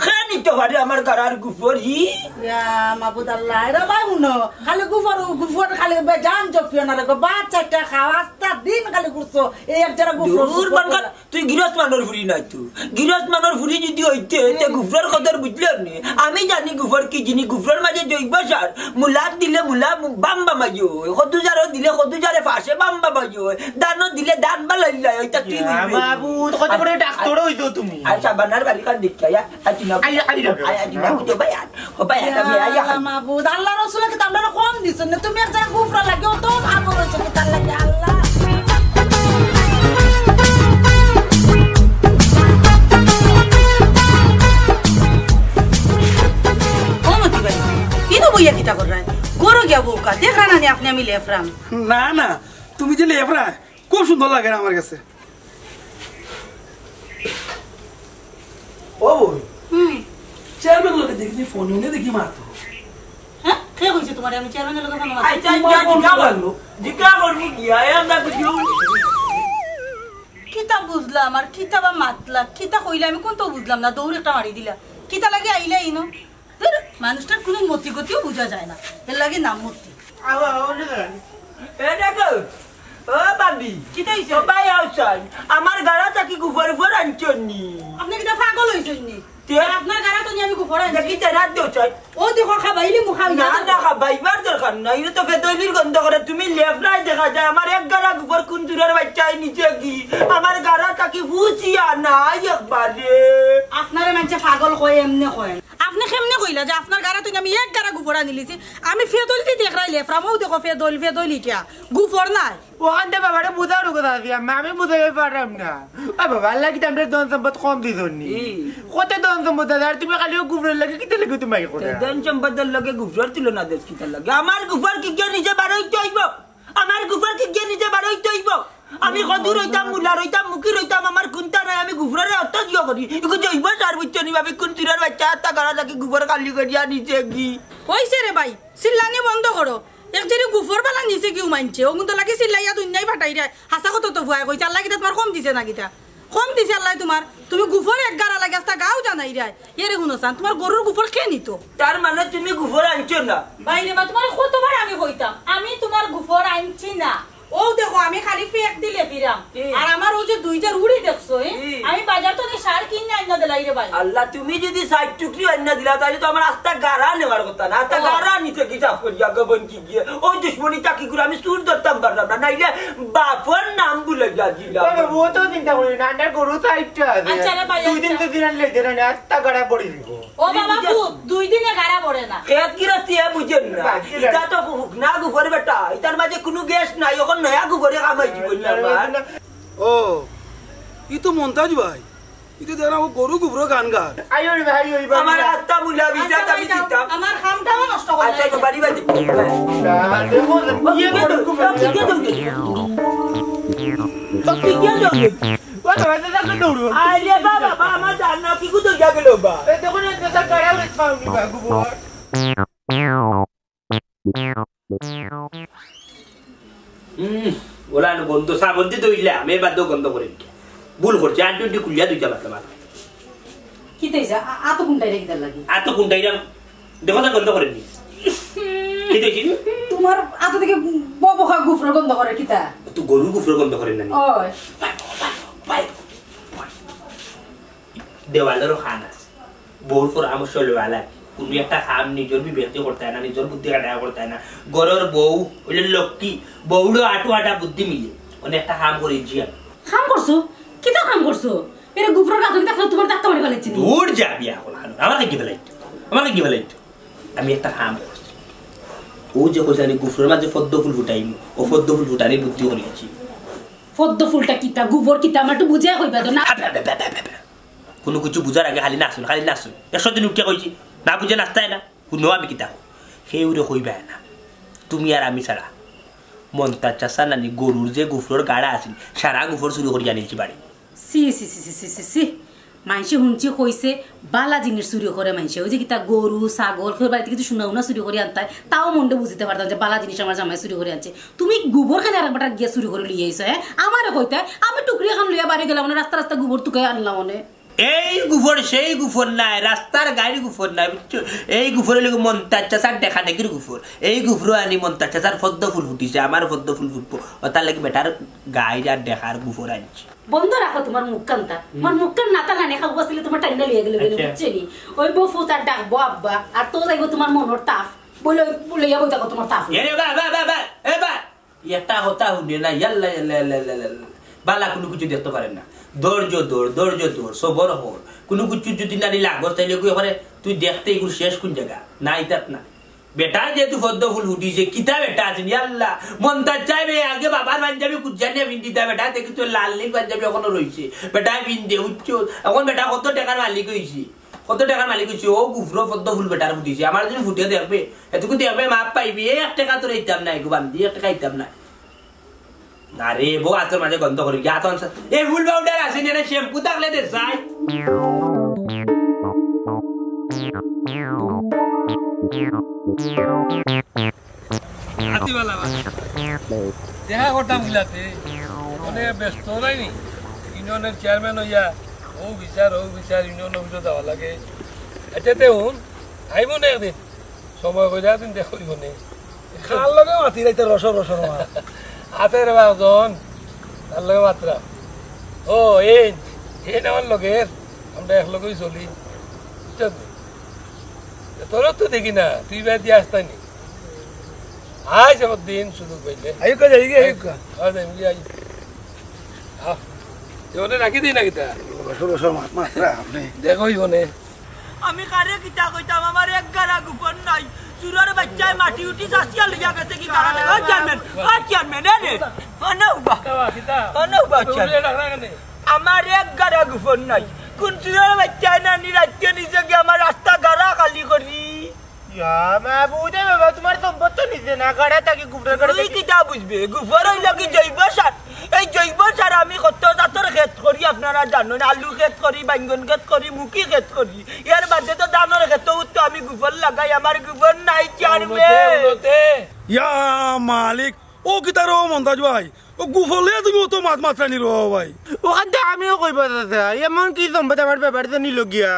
কে নিতে পারে আমার গাড়ার গুফর ই? ইয়া মাবুদ আল্লাহ, এরা ভাই হুনো, খালি গুফর, গুফর, খালি বেজান জপিও না রে গো, বাচ্চাটা খাও, আস্তা দিন খালি ঘুরছো, এই এক জোড়া গুফর, দূর গুফর বরকত, করে। তুই গিরস্ত মানর ফুরি নাই তো। গিরস্ত মানর ফুরি যদি হইতে, তে গুফরর কদর বুঝলে আপনি? আমি জানি গুফর কি জিনিস, গুফরর মাঝে জৈব সার, মুলাত দিলে মুলা বাম বামাই হয়, কদু জারও দিলে কদু জারে ফাঁসে বাম বামাই হয়, দানও দিলে দান বালাইলাই, ওইটা তুই ইয়া বুঝবি। মাবুদ, কত বড় ডাক্তার হইতো তুমি। আচ্ছা, বানার বাড়ি কান দেখতে আয়া, আচ্ছা না। আই, আই, আই, আচ্ছা না, বুঝো ভাই, আর, ও ভাই, এটা ভাই, আয়া। ইয়া মাবুদ, আল্লাহ রসুল কি তোমরা কম দিছো না? তুমি এক জায়গায় গুফরা লাগে, ও তো ভালো রয়েছে কি তার লাগে আল্লাহ। ও মতি ভাই, ইনো বইয়া কিতা কররায়? গরো গিয়া বউক্কা, দেখরা না নি আপনে আমি লেফরাম। না, না, তুমি যে লেফরা, খুব সুন্দর লাগে না আমার কাছে। ও বই, হুম। চেয়ারম্যান লগে দেখি ফোনে উনি দেখি মাতো। হ্যাঁ? কে কইছে তোমারে আমি চেয়ারম্যানর লগে ফোনে মাতো? আচ্ছা, তোমার ফোন জিজ্ঞাসা করলো। জিজ্ঞাসা করবো কি? আয় আমরা বুঝিও। কিতা বুঝলাম আর কিতা বা মাতলা, কিতা কইলা আমি কোনটাও বুঝলাম না, দৌড় একটা মারি দিলা। কিতা লাগি আইলা ইনো? ধুর, মানুষটার কোনো মতি গতিও বুঝা যায় না, এর লাগি নাম মতি। আও, আও, ওরে ধরেন। এ দেখো, ও ভাবি, কিতা হইছে? ও ভাই, আও চাই। আমার গাড়া থাকি গুফর ফুফর আনছো নি? আপনি কিতা পাগল হইছেন নি? তে? আপনার গাড়া তো নিয়ে আমি গুফর আনছি। দেখি তে রাত দেও চাই। ও দেখো, খাবাইলে মুখাম না, না, খাবাইবার দরকার নাই। এটা তো ফেদইলির গন্ধ করে। তুমি লেফরায় দেখা যায়, আমার এক গাড়া গুফর কোন দূরের বাচ্চায় নিচে কি? আমার গাড়া থাকি ফুসিয়া নাই একবারে। আপনারে মানছে পাগল কয়, এমনে কয়। আপনি কেমনে কইলা যে আপনার গাড়া তুই আমি এক গাড়া গুফর আনিলিছি? আমি ফেদইল দি দেখরাই লেফরাম, ও দেখো ফেদইল, ফেদইল ইটা, গুফর নাই। ওখান থেকে বাবারে বুঝাও রে কথা আছি, আমি, আমি বুঝাই পারলাম না। ও বাবা, আল্লাহ কি তোমরা ধন সম্পদ কম দিছনি? হুম। কত ধন সম্পদ আছে, আর তুমি খালি ও গুফরের লাগে কিতা লাগে তুমি মাই করে? ধন সম্পদর লগে গুফরর তুলনা দেশ কিতা লাগে? আমার গুফর কি গিয়ে নিজে বারইতে হইব? আমার গুফর কি গিয়ে নিজে বারইতে হইব? আমি কদু রইতাম, মুলা রইতাম, মুখি রইতাম, আমার কুন্তা নাই, আমি গুফররে অত জিও করি। ইগু জৈব সার বুঝছো নি, আমি কোন চুরার বাচ্চা, আত্মা গাড়া থাকি গুফর খালি করিয়া নিছে কি? কইছে রে ভাই, চিল্লানি বন্ধ করো। এক জেরি গুফর বালা নিছে কিউ মানছে, ও কিন্তু লাগি চিল্লাইয়া দুনিয়াই ফাটাই রে। হাছা কথা তো ভুয়াই কইছে, আল্লাহ কিতা তোমার কম দিছে না কিতা? কম দিছে আল্লাহ তোমার, তুমি গুফর এক গাড়া লাগে আস্তা গাও জানাই রে। এরে হুনো চান, তোমার গরুর গুফর কে নিত? তার মানে তুমি গুফর আনছো না? বাইরে বা তোমার কতবার আমি কইতাম, আমি তোমার গুফর আনছি না। ও দেখো, আমি খালি ফেক দিলে ফিরাম। কি? আর আমার ও যে দুইটা রুড়ি দেখছো, এ? কি? আমি বাজার তো সার কিনে আইনা দিলাই রে ভাই। আল্লাহ, তুমি যদি সাইড টুকরি আইনা দিলা, তাহলে তো আমার আস্তা গাড়া নেওয়ার কথা না। আস্তা ও। গাড়া নিতে কি চাপ করি, আগে বোন কি গিয়ে? ওই দুশ্মনী চাকি করে আমি চুর ধরতাম পারলাম না, নাইলে বাপর নাম ভুলে যা দিলাম। বাবা, ও তো চিন্তা করি না, আমার গরু সাইডটা আছে। আচ্ছা রে ভাই, দুই দিন আচ্ছা। তো দিন আনলে দিন আনে, আস্তা গাড়া পড়ি দিব। ও বাবা, বুঝে- ফুত, দুই দিনে গাড়া পড়ে না। খেত গিরস্তি এ বুঝেন না। বাকি এটা তো হুক না গুফর বেটা, এটার মাঝে কোনো গ্যাস নাই, এখন নয়া গুফরে কামাই দিব না, না, না, বাবা। না। ও, ই তো মন্তাজ ভাই, ই তো দেখলাম ও গরু গুফর গান গার। আইও রে ভাই, ওই বাবা। আমার আত্মা মুলা বিটা আচ্ছা, আমি ভাই, যাও, দিতাম। আমার খামটাও নষ্ট করে আচ্ছা, দিয়েছে। তো বাড়ি বাড়ি না, দেখো, ইয়ে করে খুব আরে বাবা, বাবা, আমার জান না, কি কুদো গেল বা? এ, দেখো না, এটা কারা উড়ে পাউনি বা, গোবর। হুম, ওলা না গন্ধ, সাবন দি ধইলাম, এর বাদেও গন্ধ করে। ভুল করছি, আন্টি উন্টি খুলিয়া দুইটা বাতলা মাথা। কিতা অইছে? আ-, আতো কুনটাই রে কিতার লাগি? আতো কুনটাই রে? দেখো তো গন্ধ করে নি। কিতা অইছে? তোমার আতো থাকি ববখা গুফরর গন্ধ করে কিতা? তো গরুর গুফরর গন্ধ করে না নি? ওই। দেওয়ালেরও খান আছে। বউর পরামর্শ লওয়া লাগে। কুনু একটা কাম নিজর বিবেকে করতায় না, নিজর বুদ্ধি খাটাইয়া করতায় না। ঘরর বউ অইলে লক্ষ্মী, বউরও আটু আটা বুদ্ধি মিলে। অনে একটা কাম করি জি আমি। কাম করছো? কিতা কাম করছো? এরে গুফরর গাত দেখলে তোমার দাঁত মারি ফালাইছি নি। দূর যা বিয়া করো, আমার কাছে গিয়ে ফালাইতো, আমার কাছে গিয়ে ফালাইতো। আমি একটা কাম করছি। ও যে কইছে আমি গুফরর মাঝে পদ্ম ফুল ফুটাইমু, ও পদ্ম ফুল ফুটানির বুদ্ধি করিয়াছি। পদ্ম ফুলটা কিতা, গুফর কিতা, আমার একটু বুঝাইয়া কইবা তো না। আবে, আবে, আবে, আবে, আবে। কুনু কিছু বুঝার আগে খালি নাচুন, খালি নাচুন। একশো দিন উঠিয়া কইছি, না বুঝে নাচতায় না। হুনো আমি কিতা কই। কেউরে কইবায় না। তুমি আর আমি ছাড়া। মন্তাজ চাচা নানি গরুর যে গুফরর গাড়া আছিল, সারা গুফর চুরি করিয়া আনিলছি বাড়ি। ছি, ছি, ছি, ছি, ছি, ছি, ছি। মাইনষে হুনছি কইছে, বালা জিনিস চুরি করে মাইনষে। ওই যে কিতা গরু, ছাগল, কেউর বাড়িতে কিছু সোনা উনা চুরি করি আনতায়, তাও মনটা বুঝিতে পারতাম যে বালা জিনিস আমার জামাই চুরি করি আনছে। তুমি গুবর খান আর বেটার গিয়া চুরি করি লইয়া আইছো, হ্যাঁ? আমারে কইতায়, আমি টুকরি খান লইয়া বাড়ি গেলাম, মানে রাস্তা রাস্তা গুবর তুকাই আনলাম, মানে। এই গুবর, সেই গুবর নায়, রাস্তার গাইর গুবর নায়, বুঝছো? এই গুবর অইলো মন্তাজ চাচার দেখা দেখির গুবর। এই গুবর আনি মন্তাজ চাচার পদ্ম ফুল ফুটিছে, আমার পদ্ম ফুল ফুটবো। ও তার লাগি বেটার গাইর আর দেখার গুবর আনছি। বন্ধ রাখো তোমার মুখখানতা। আমার মুখখান না তালা নেখা উবাসিলে তোমার টাইনা লইয়া গেলে গেলে, আচ্ছা। বুঝছো নি? ওই বউ ফুতার ডাকবো আব্বা, আর তো যাইবো তোমার মনর তাপ। বলে, বলে, ইয়া বই থাকো তোমার তাপ। এ রে বা, বা, বা, বা, এ বা। একটা কথা হুনে না, ইয়াল্লা, ইয়াল্লা, ইয়াল্লা, ইয়াল্লা, ইয়াল্লা। বালা কুনু কিছু দেখতে পারে না। ধৈর্য ধর, ধৈর্য ধর, সবর কর। কুনু কিছু যদি নানি লাগস, তাইলে কই করে, তুই দেখতে এগুলো শেষ কোন জায়গা? না, ইতাত না। বেটা যেহেতু পদ্ম ফুল ফুটিছে, কিতা বেটা আছেন, ইয়াল্লা। মন্তাজ চাইবে আগে বাবার পাঞ্জাবি কুজ্জানিয়া পিন্দিতা, বেটা দেখি তোর লাল নীল পাঞ্জাবি এখনো রইছে। বেটা পিন্দে, উচ্চ। এখন বেটা কত টাকার মালিক হইছে? কত টাকার মালিক হইছে? ও গুফরো পদ্ম ফুল বেটার ফুটিছে। আমার যদি ফুটে দেখবে, এটুকু দেখবে, মাপ পাইবি। এই এক টাকা তোর দিতাম না, এগু বান্দি, এক টাকা দিতাম না। আরে, বউ আতর মাঝে গন্ধ করি, গিয়া আতর আনছে। এই ফুল পাউডার আছে নি, না শ্যাম্পু থাকলে দে, যাই। আতি বালা বালা। দেখা করতাম গিলাতে, মানে ব্যস্ত নাই নি? ইউনিয়নের চেয়ারম্যান হইয়া, ও বিচার, ও বিচার, ইউনিয়ন অফিসে যাওয়া লাগে। আচ্ছা, তে হুন, আইমু না একদিন। সময় কইরা দিন দেখো ইবনে। কার লগে মাতি রাইতে রসর রসর মা? আছে রে বাজন, তার লগে মাতরা। ও, এই, এই আমার লগের, আমরা এক লগেই চলি। বুঝছস নি? তোর তো দেখি না, তুই বাদ দিয়ে আসতাই নি। আয়, সব দিন সুযোগ পাইলে। আইউক্কা যাই গি, আইউক্কা। আয়, যাই গি, আয়। আহ, এ ওনে রাখি দেই না কিতা? রসর রসর মা-, মাতরা আপনি। দেখো ইবনে। আমি কারে কিতা কইতাম, আমার এক গাড়া গুফর নাই। চুরর বাইচ্চায় মাটি উঠি চাচিয়া লইয়া গেছে কি কারণে? ও চেয়ারম্যান, ও চেয়ারম্যান, এ রে। অনো উবা। কিতা বা, কিতা? অনো উবা, তুমি চেয়ারম্যান। উঠে ডাকরা কেনে? আমার এক গাড়া গুফর নাই। কোন চুরর বাইচ্চায় নানি রাইতকে নিছে গি আমার রাস্তা গাড়া খালি করি। ইয়া মাবুদে বাবা, তোমার সম্পদ তো নিছে না, গাড়া থাকি গুফরের গাড়া তুই থাকি। কিতা বুঝবে? গুফর অইলো কি জৈব সার? এই জৈব সার আমি কত জাতর খেত করি, আপনারা জানইন। আলু খেত করি, বাইঙ্গন খেত করি, মুখি খেত করি। এর বাদে তো ধানর খেত তো আমি গুফর লাগাই, আমার গুফর নাই, চেয়ারম্যান। উন্নতে, উন্নতে। ইয়া মালিক, ও কিতা রো মন্তাজ ভাই? ও গুফর লইয়া তুমি অত মাত মাতরানি রো ভাই? ওখান তো আমিও কইবা দাদা, এমন কি সম্পদ আমার ব্যাপারে তো নিল গিয়া।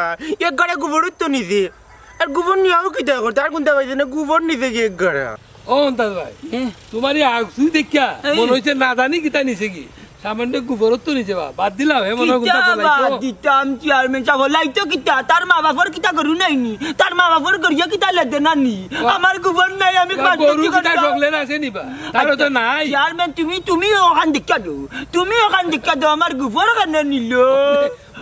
এক গাড়া গুফর তো নিছে। আর গুফর নিয়াও কিতা করতে? আর কোনটা পাইছে না? গুফর নিছে কি এক গাড়া? ও মন্তাজ ভাই, এ? তোমার এই আগুসি দেখিয়া এ? মনে হইছে না জানি কিতা নিছে কি। সামান্য গুফর তো নিছে বা। বাদ দিলাম, হে মনে হয় কিতা কোনটা বাদ বলাইতো। দিতাম চেয়ারম্যান সাব? লাইতো কিতা? তার মা বাপর কিতা গরু নাই নি? তার মা বাপর গরিয়া কিতা লেদে না নি? বাহ। আমার গুফর নাই, আমি বাহ, কাজ গরু করতে কিতা করতাম। সকলে না আছে নি বা? তার তো আচ্ছা, নাই। চেয়ারম্যান তুমি, তুমি ওখান দেখিয়া দেও। তুমি ওখান দেখিয়া দেও, আমার গুফর কেনে নিল?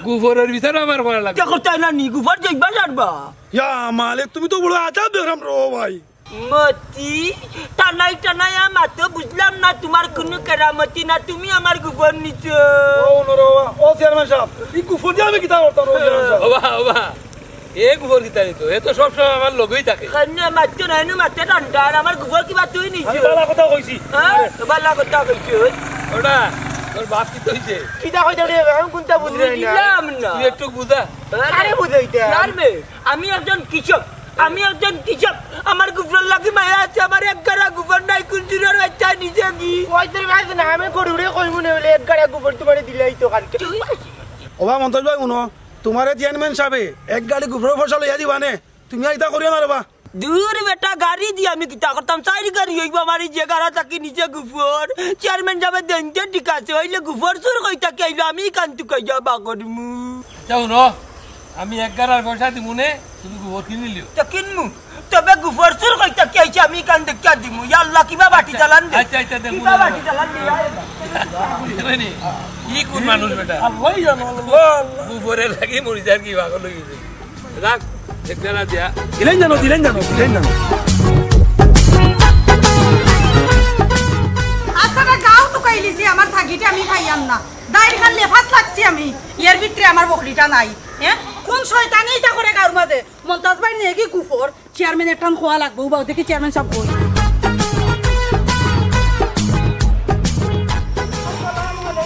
গুফরের বিচার আমার করা লাগবে। কে করতে না নি? গুফর দেখবা জানবা। ইয়া মালিক, তুমি তো বড় আজাব দেখলাম রো ভাই। মতি, টানাই টানাই আর মাতো বুঝলাম না, তোমার কোনো কেরামতি না, তুমি আমার গুফর নিছো। ও, ও, ও, ও, চেয়ারম্যান সাব, এই গুফর দিয়া আমি কিতা করতাম, ও, চেয়ারম্যান সাব? ওবা, ওবা। এ গুফর কিতা নিতো? এ তো সব সময় আমার লগেই থাকে। কেনে মাততো না, এনু মাততো ঠান্ডা, আর আমার গুফর কিবা তুই নিছো? আমি বালা কথা কইছি। হ্যাঁ? আরে। বালা কথা কইছো। ওটা, তোর বাপ কিতা অইছে? কিতা কইতে রে? আমি কুনটা বুঝি না। বুঝলাম না। তুই একটু বুঝা। আরে বুঝাইতে। চেয়ারম্যান, আমি একজন কৃষক, আমি একজন কৃষক। আমার গুফর লাগি মায়া আছে, আমার এক গাড়া গুফর নাই, কুন চুরর বাচ্চা নিছে কি? ওই তোর ভাই না, আমি গরুরে কইমু না বলে এক গাড়া গুফর তোমারে দিলাই তো কালকে। ওবা মন্তজ ভাই, হুনো, তোমারে চেয়ারম্যান সাবে এক গাড়ি গুফরর পয়সা লইয়া দিবা নে, তুমি আর ইতা করিও না রে বা। দূর বেটা, গাড়ি দি আমি কিতা করতাম? চাইর গাড়ি অইবো আমার, এই যে গাড়া থাকি নিছে গুফর। চেয়ারম্যান সাবে দেন দে, ঠিক আছে, অইলে গুফর চুর কই থাকি আইলো, আমি কান তুকাইয়া বা করমু। আচ্ছা, হুনো, আমি এক গাড়ার পয়সা দিমু নে, তুমি গুফর কিনিলিও। তো কিনমু, তবে গুফর চুর কই থাকি আইছে, আমি কান দেখিয়া দিমু। ইয়া আল্লাহ, কিবা বাটি চালান দে। আচ্ছা, আচ্ছা, দেমু কিবা নে। বাটি চালান দে, ইয়া আল্লাহ। বুঝলে নি? ই কোন মানুষ বেটা? আল্লাহই জানো, আল্লাহ, আল্লাহ। গুফরের লাগি মরি যার কি পাগল অই গেছে। রাখ, এক গাড়া দিয়া। দিলেন জানো, দিলেন জানো, দিলেন জানো। আচ্ছা, তা গাউ তুকাইলিছি, আমার ছাগিটা আমি খাইয়াম না। দাইর খান লেফাত লাগছি আমি, এর ভিতরে আমার বকরিটা নাই। হ্যাঁ, কোন শয়তানি ইটা করে গাউর মাঝে? মন্তাজ ভাই নেগি গুফর, চেয়ারম্যান একটান খোয়া লাগবো। উবাও দেখি চেয়ারম্যান সাব কই।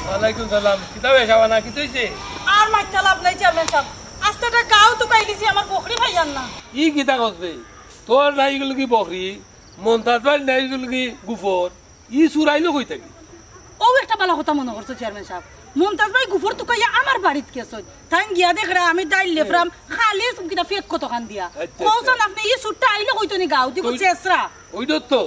ওয়ালাইকুম সালাম। কিতা বে শাবানা, কিতা অইছে? আর মাইত্তা লাভ নাই চেয়ারম্যান সাব, আস্তাটা গাউ তুকাইলিছি, আমার বকরি পাইয়ার না। ই কিতা কস বে? তোর নাই গেল কি বকরি, মন্তাজ ভাই নাই গেল কি গুফর, ই চুর আইলো কই থাকি? অউ একটা বালা কথা মনো করছো চেয়ারম্যান সাব। মন্তাজ ভাই গুফর তুকাইয়া আমার বাড়িত গেছইন। তাইন গিয়া দেখরা আমি দাইল লেফরাম, খালি কিতা ফেক কতখান দিয়া। আচ্ছা, কওছান আচ্ছা। আপনে ই চুরটা আইলো কই থাকি গাউ দি কই-, চেসরা। ওইটা তো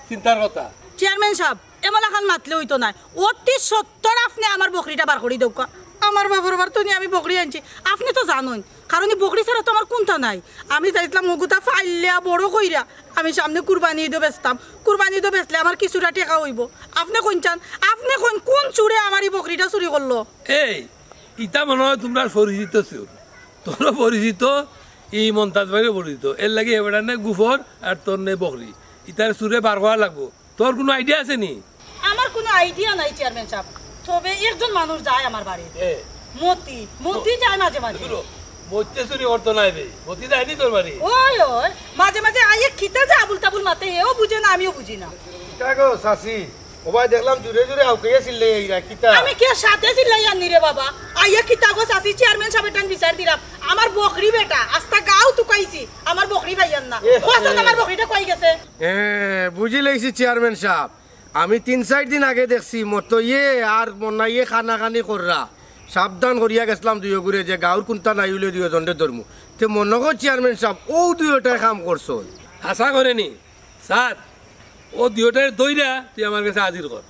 চিন্তার কথা। চেয়ারম্যান সাব, এমলাখান মাতলে অইতো নায়। অতি সত্বর আপনে আমার বকরিটা বার করি দেউক্কা। আমার বাফর বাড়ি থনে আমি বকরি আনছি, আপনে তো জানইন। কারণ ই বকরি ছাড়া তো আমার কুন্তা নাই। আমি চাইছলাম অগুতা ফাইল্লা বড় কইরা আমি সামনে কুরবানি ইদো বেচতাম। কুরবানি ইদো বেচলে আমার কিছুটা টেকা অইবো। আপনে কইন চান, আপনে কইন কুন চুরে আমার ই বকরিটা চুরি করলো? এই, ইতা মনো অয় তুমরার পরিচিত চুর। তোরও পরিচিত, ই মন্তাজ ভাইরও পরিচিত। এরলাগি এ বেটার নে গুফর আর তোর নে বকরি। ইতারে চুরে বার করা লাগবো। তোর কুনু idea আছে নি? আমার কুনু idea নাই চেয়ারম্যান সাব, তবে একজন মানুষ যায় আমার বাড়িত। এ। মতি, মতি যায় মাঝে মাঝে। দূর হ, মতিয়ে চুরি করতো নায় বে, মতি যায়নি তোর বাড়ি। ওই, ওই, মাঝে মাঝে আইয়া কিতা যে আবুল তাবুল মাতে, এও বুঝে না, আমিও বুঝি না। কিতা গো চাচি, ওবায় দেখলাম জুরে জুরে হাউকাইয়া চিল্লাইরা, কিতা? আমি কে সাথে চিল্লাইয়ার নি রে বাবা? আইয়া কিতা গো চাচি, চেয়ারম্যান সাবের টান বিচার দিলাম। আমার বকরি বেটা, আস্তা গাউ তুকাইছি, আমার বকরি পাইয়ার না। এ, কওছান এ। আমার বকরিটা কই গেছে? এ, বুঝিলাইছি চেয়ারম্যান সাব। আমি তিন চাইর দিন আগে দেখছি মতইয়ে আর মনাইয়ে কানাকানি কররা। সাবধান করিয়া গেছলাম দুইওগুরে যে গাউর কুন্তা নাই অইলে দুইওজনরে ধরমু। তে মনো কর চেয়ারম্যান সাব, অউ দুইওটায় কাম করছইন। হাছা করে নি? সাদ, অউ দুইওটারে ধইরা তুই আমার গেছে হাজির কর।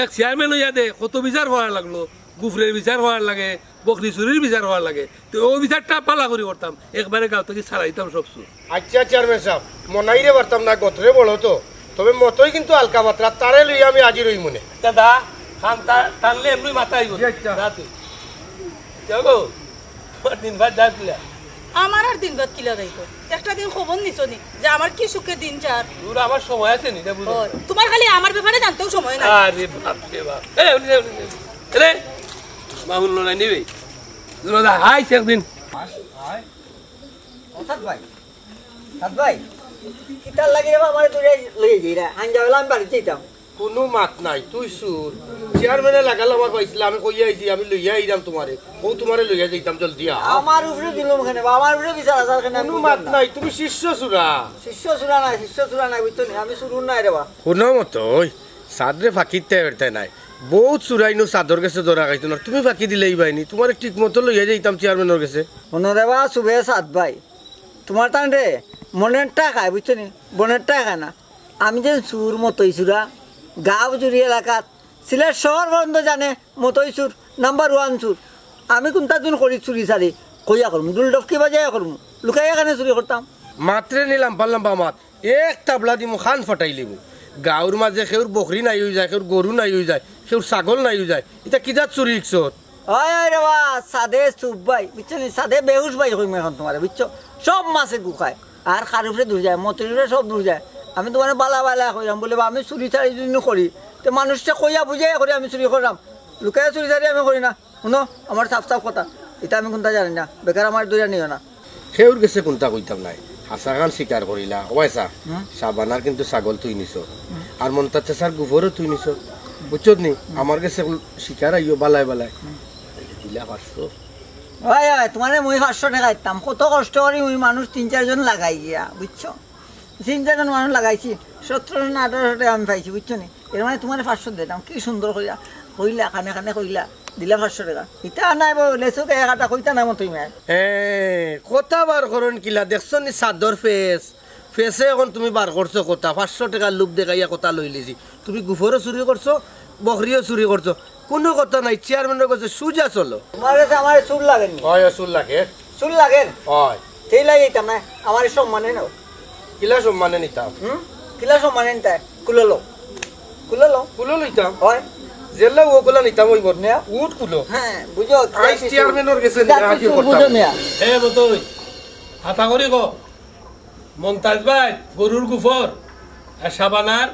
এক চেয়ারম্যান অইয়া দে, কত বিচার করার লাগলো, গুফরের বিচার করার লাগে, বকরি চুরির বিচার করার লাগে। তে অউ বিচারটা বালা করি করতাম, একবারে গাউ থাকি ছাড়াই দিতাম সব চুর। আইচ্ছা চেয়ারম্যান সাব, মনাইরে পারতাম না, গতরে বড় তো, তবে মতই কিন্তু হালকা মাত্রা, তারে লইয়া আমি হাজির অইমু নে। দাদা, কান টা-, টানলে এমনি মাথা আইবো। জি, আইচ্ছা। যা তুই। যাও গো, তোমার দিন ভাত যা তুই। আমার আর দিন ভাত কিলা যাইতো? একটা দিন খবর নিছো নি যে আমার কি সুখে দিন যার? দূর, আমার সময় আছে নি, এটা বুঝো। ও, তোমার খালি আমার ব্যাপারে জানতেও সময় নাই। আরে বাপ রে বাপ। এ, উনি, উনি, উনি। এ রে, মাহুল লড়াই নিবি? দূর যা, হাই, সে একদিন। High, high. ও সাদ ভাই, সাদ ভাই, কিতার লাগি রে বা আমারে দূরে লইয়া যাইরা? আইন যাওয়ালা আমি বাড়িত যাইতাম। কুনু মাত নাই, তুই চুর। চেয়ারম্যানে লাগাল আমার পাইছিলা, আমি কইয়া আইছি, আমি লইয়া আইরাম তোমারে। অউ তোমারে লইয়া যাইতাম, জলদি আ। আমার উপরে জুলুম কেনে বা? আমার উপরে বিচার আচার কেনে? আমি কুনু বুঝলাম মাত না। নাই, তুমি শিষ্য চুরা। শিষ্য চুরা নাই, শিষ্য চুরা নাই, বুঝছো নি? আমি চুরুর নায় রে বা। হুনো মতই, সাদরে ফাঁকিতে বেরতে নাই। বউত চুরাইনু সাদর গেছে ধরা খাইতো না, তুমি ফাঁকি দিলাইবায় নি, তোমারে ঠিক মতো লইয়া যাইতাম চেয়ারম্যানর গেছে। হুনো রে বা, চুবে সাদ ভাই, তোমার তান রে মনের টাকায়, বুঝছো নি? মনের টাকায় না। আমি যে চুর মতই চুরা, গাঁও চুরি এলাকাত, সিলেট শহর পর্যন্ত জানে মতই চুর, নাম্বার ওয়ান চুর। আমি কুন্তা দিন করি চুরি চারি, কইয়া করমু, ডুল ডফকি বাজাইয়া করমু, লুকাইয়া কেনে চুরি করতাম। মাতরে নি লাম্বা লাম্বা মাত, এক তাবলা দিমু, খান ফাটাইলিমু। গাঁওর মাঝে কেউর বকরি নাই অই যায়, কেউর গরু নাই অই যায়, কেউর ছাগল নাই অই যায়, ইতা কি জাত চুরি শিখছত? অয়, অয় রে বা, সাদে চুপ ভাই, বুঝছো নি? সাদে বেহুশ ভাই কইমু এখন তোমারে, বুঝছো? সব মাছে গু খায়, আর কার উপরে দূর যায়, মতির উপরে সব দূর যায়। আমি তোমারে বালা বালা কইরাম, বলে বা আমি চুরি চারি যদি করি, তে মানুষরে কইয়া বুঝাইয়া করি আমি চুরি কররাম, লুকাইয়া চুরি চারি আমি করি না। হুনো, আমার সাফ সাফ কথা, ইতা আমি কুন্তা জানি না, বেকার আমারে ধরিয়া নিও না। কেউর গেছে কুন্তা কইতাম নায়। হাছাখান স্বীকার করিলা। ওয়াইসা, হুম। শাবানার কিন্তু ছাগল তুই নিছস। আর মন্তাজ চাচার গুফরও তুই নিছস। বুঝছত নি? আমার গেছে স্বীকার আইও বালায় বালায়। দিলা পাঁচশো। ওই, ওই, তুমারে মুই পাঁচশো টেকা দিতাম। কত কষ্ট করি মুই মানুষ তিন চাইরজন লাগাই গিয়া, বুঝছো? তিন চাইরজন মানুষ লাগাইছি। সতেরোশো না আঠারোশো টেকা আমি পাইছি, বুঝছো নি? এর মানে তুমারে পাঁচশো দিতাম। কি সুন্দর কইলা, কইলা, কানে কানে কইলা, দিলা পাঁচশো টেকা। ইতা নাই বউ, লেচু কে কাটা কইতা না মতই মায়। এ, কথা বার করইন কিলা, দেখছো নি চাদর ফেস? ফেসে অখন তুমি বার করছো কথা, পাঁচশো টেকার লোভ দেখাইয়া কথা লইলিছি। তুমি গুফরও চুরি করছো, বকরিও চুরি করছো, কুনু কথা নাই। চেয়ারম্যানর গেছে সুজা চলো। তুমার গেছে আমার চুল লাগেনি। অয়, অয়, চুল লাগে। চুল লাগের? অয়। তেইলে ইতা না, আমার সম্মানে নাও। কিলা সম্মানে নিতাম? হুম? কিলা সম্মানে নিতায়? কুলো লও। কুলো লও। কুলো লইতাম? অয়। যেলা অউ কুলা নিতাম অইবো। নেয়া। উঠ কুলো। হ্যাঁ, বুঝো, আইজ চেয়ারম্যানর গেছে নিয়া হাজির করতাম। বুঝো নেয়া। এ মতই, হাতা করি ক। মন্তাজ ভাই, গরুর গুফর আর শাবানার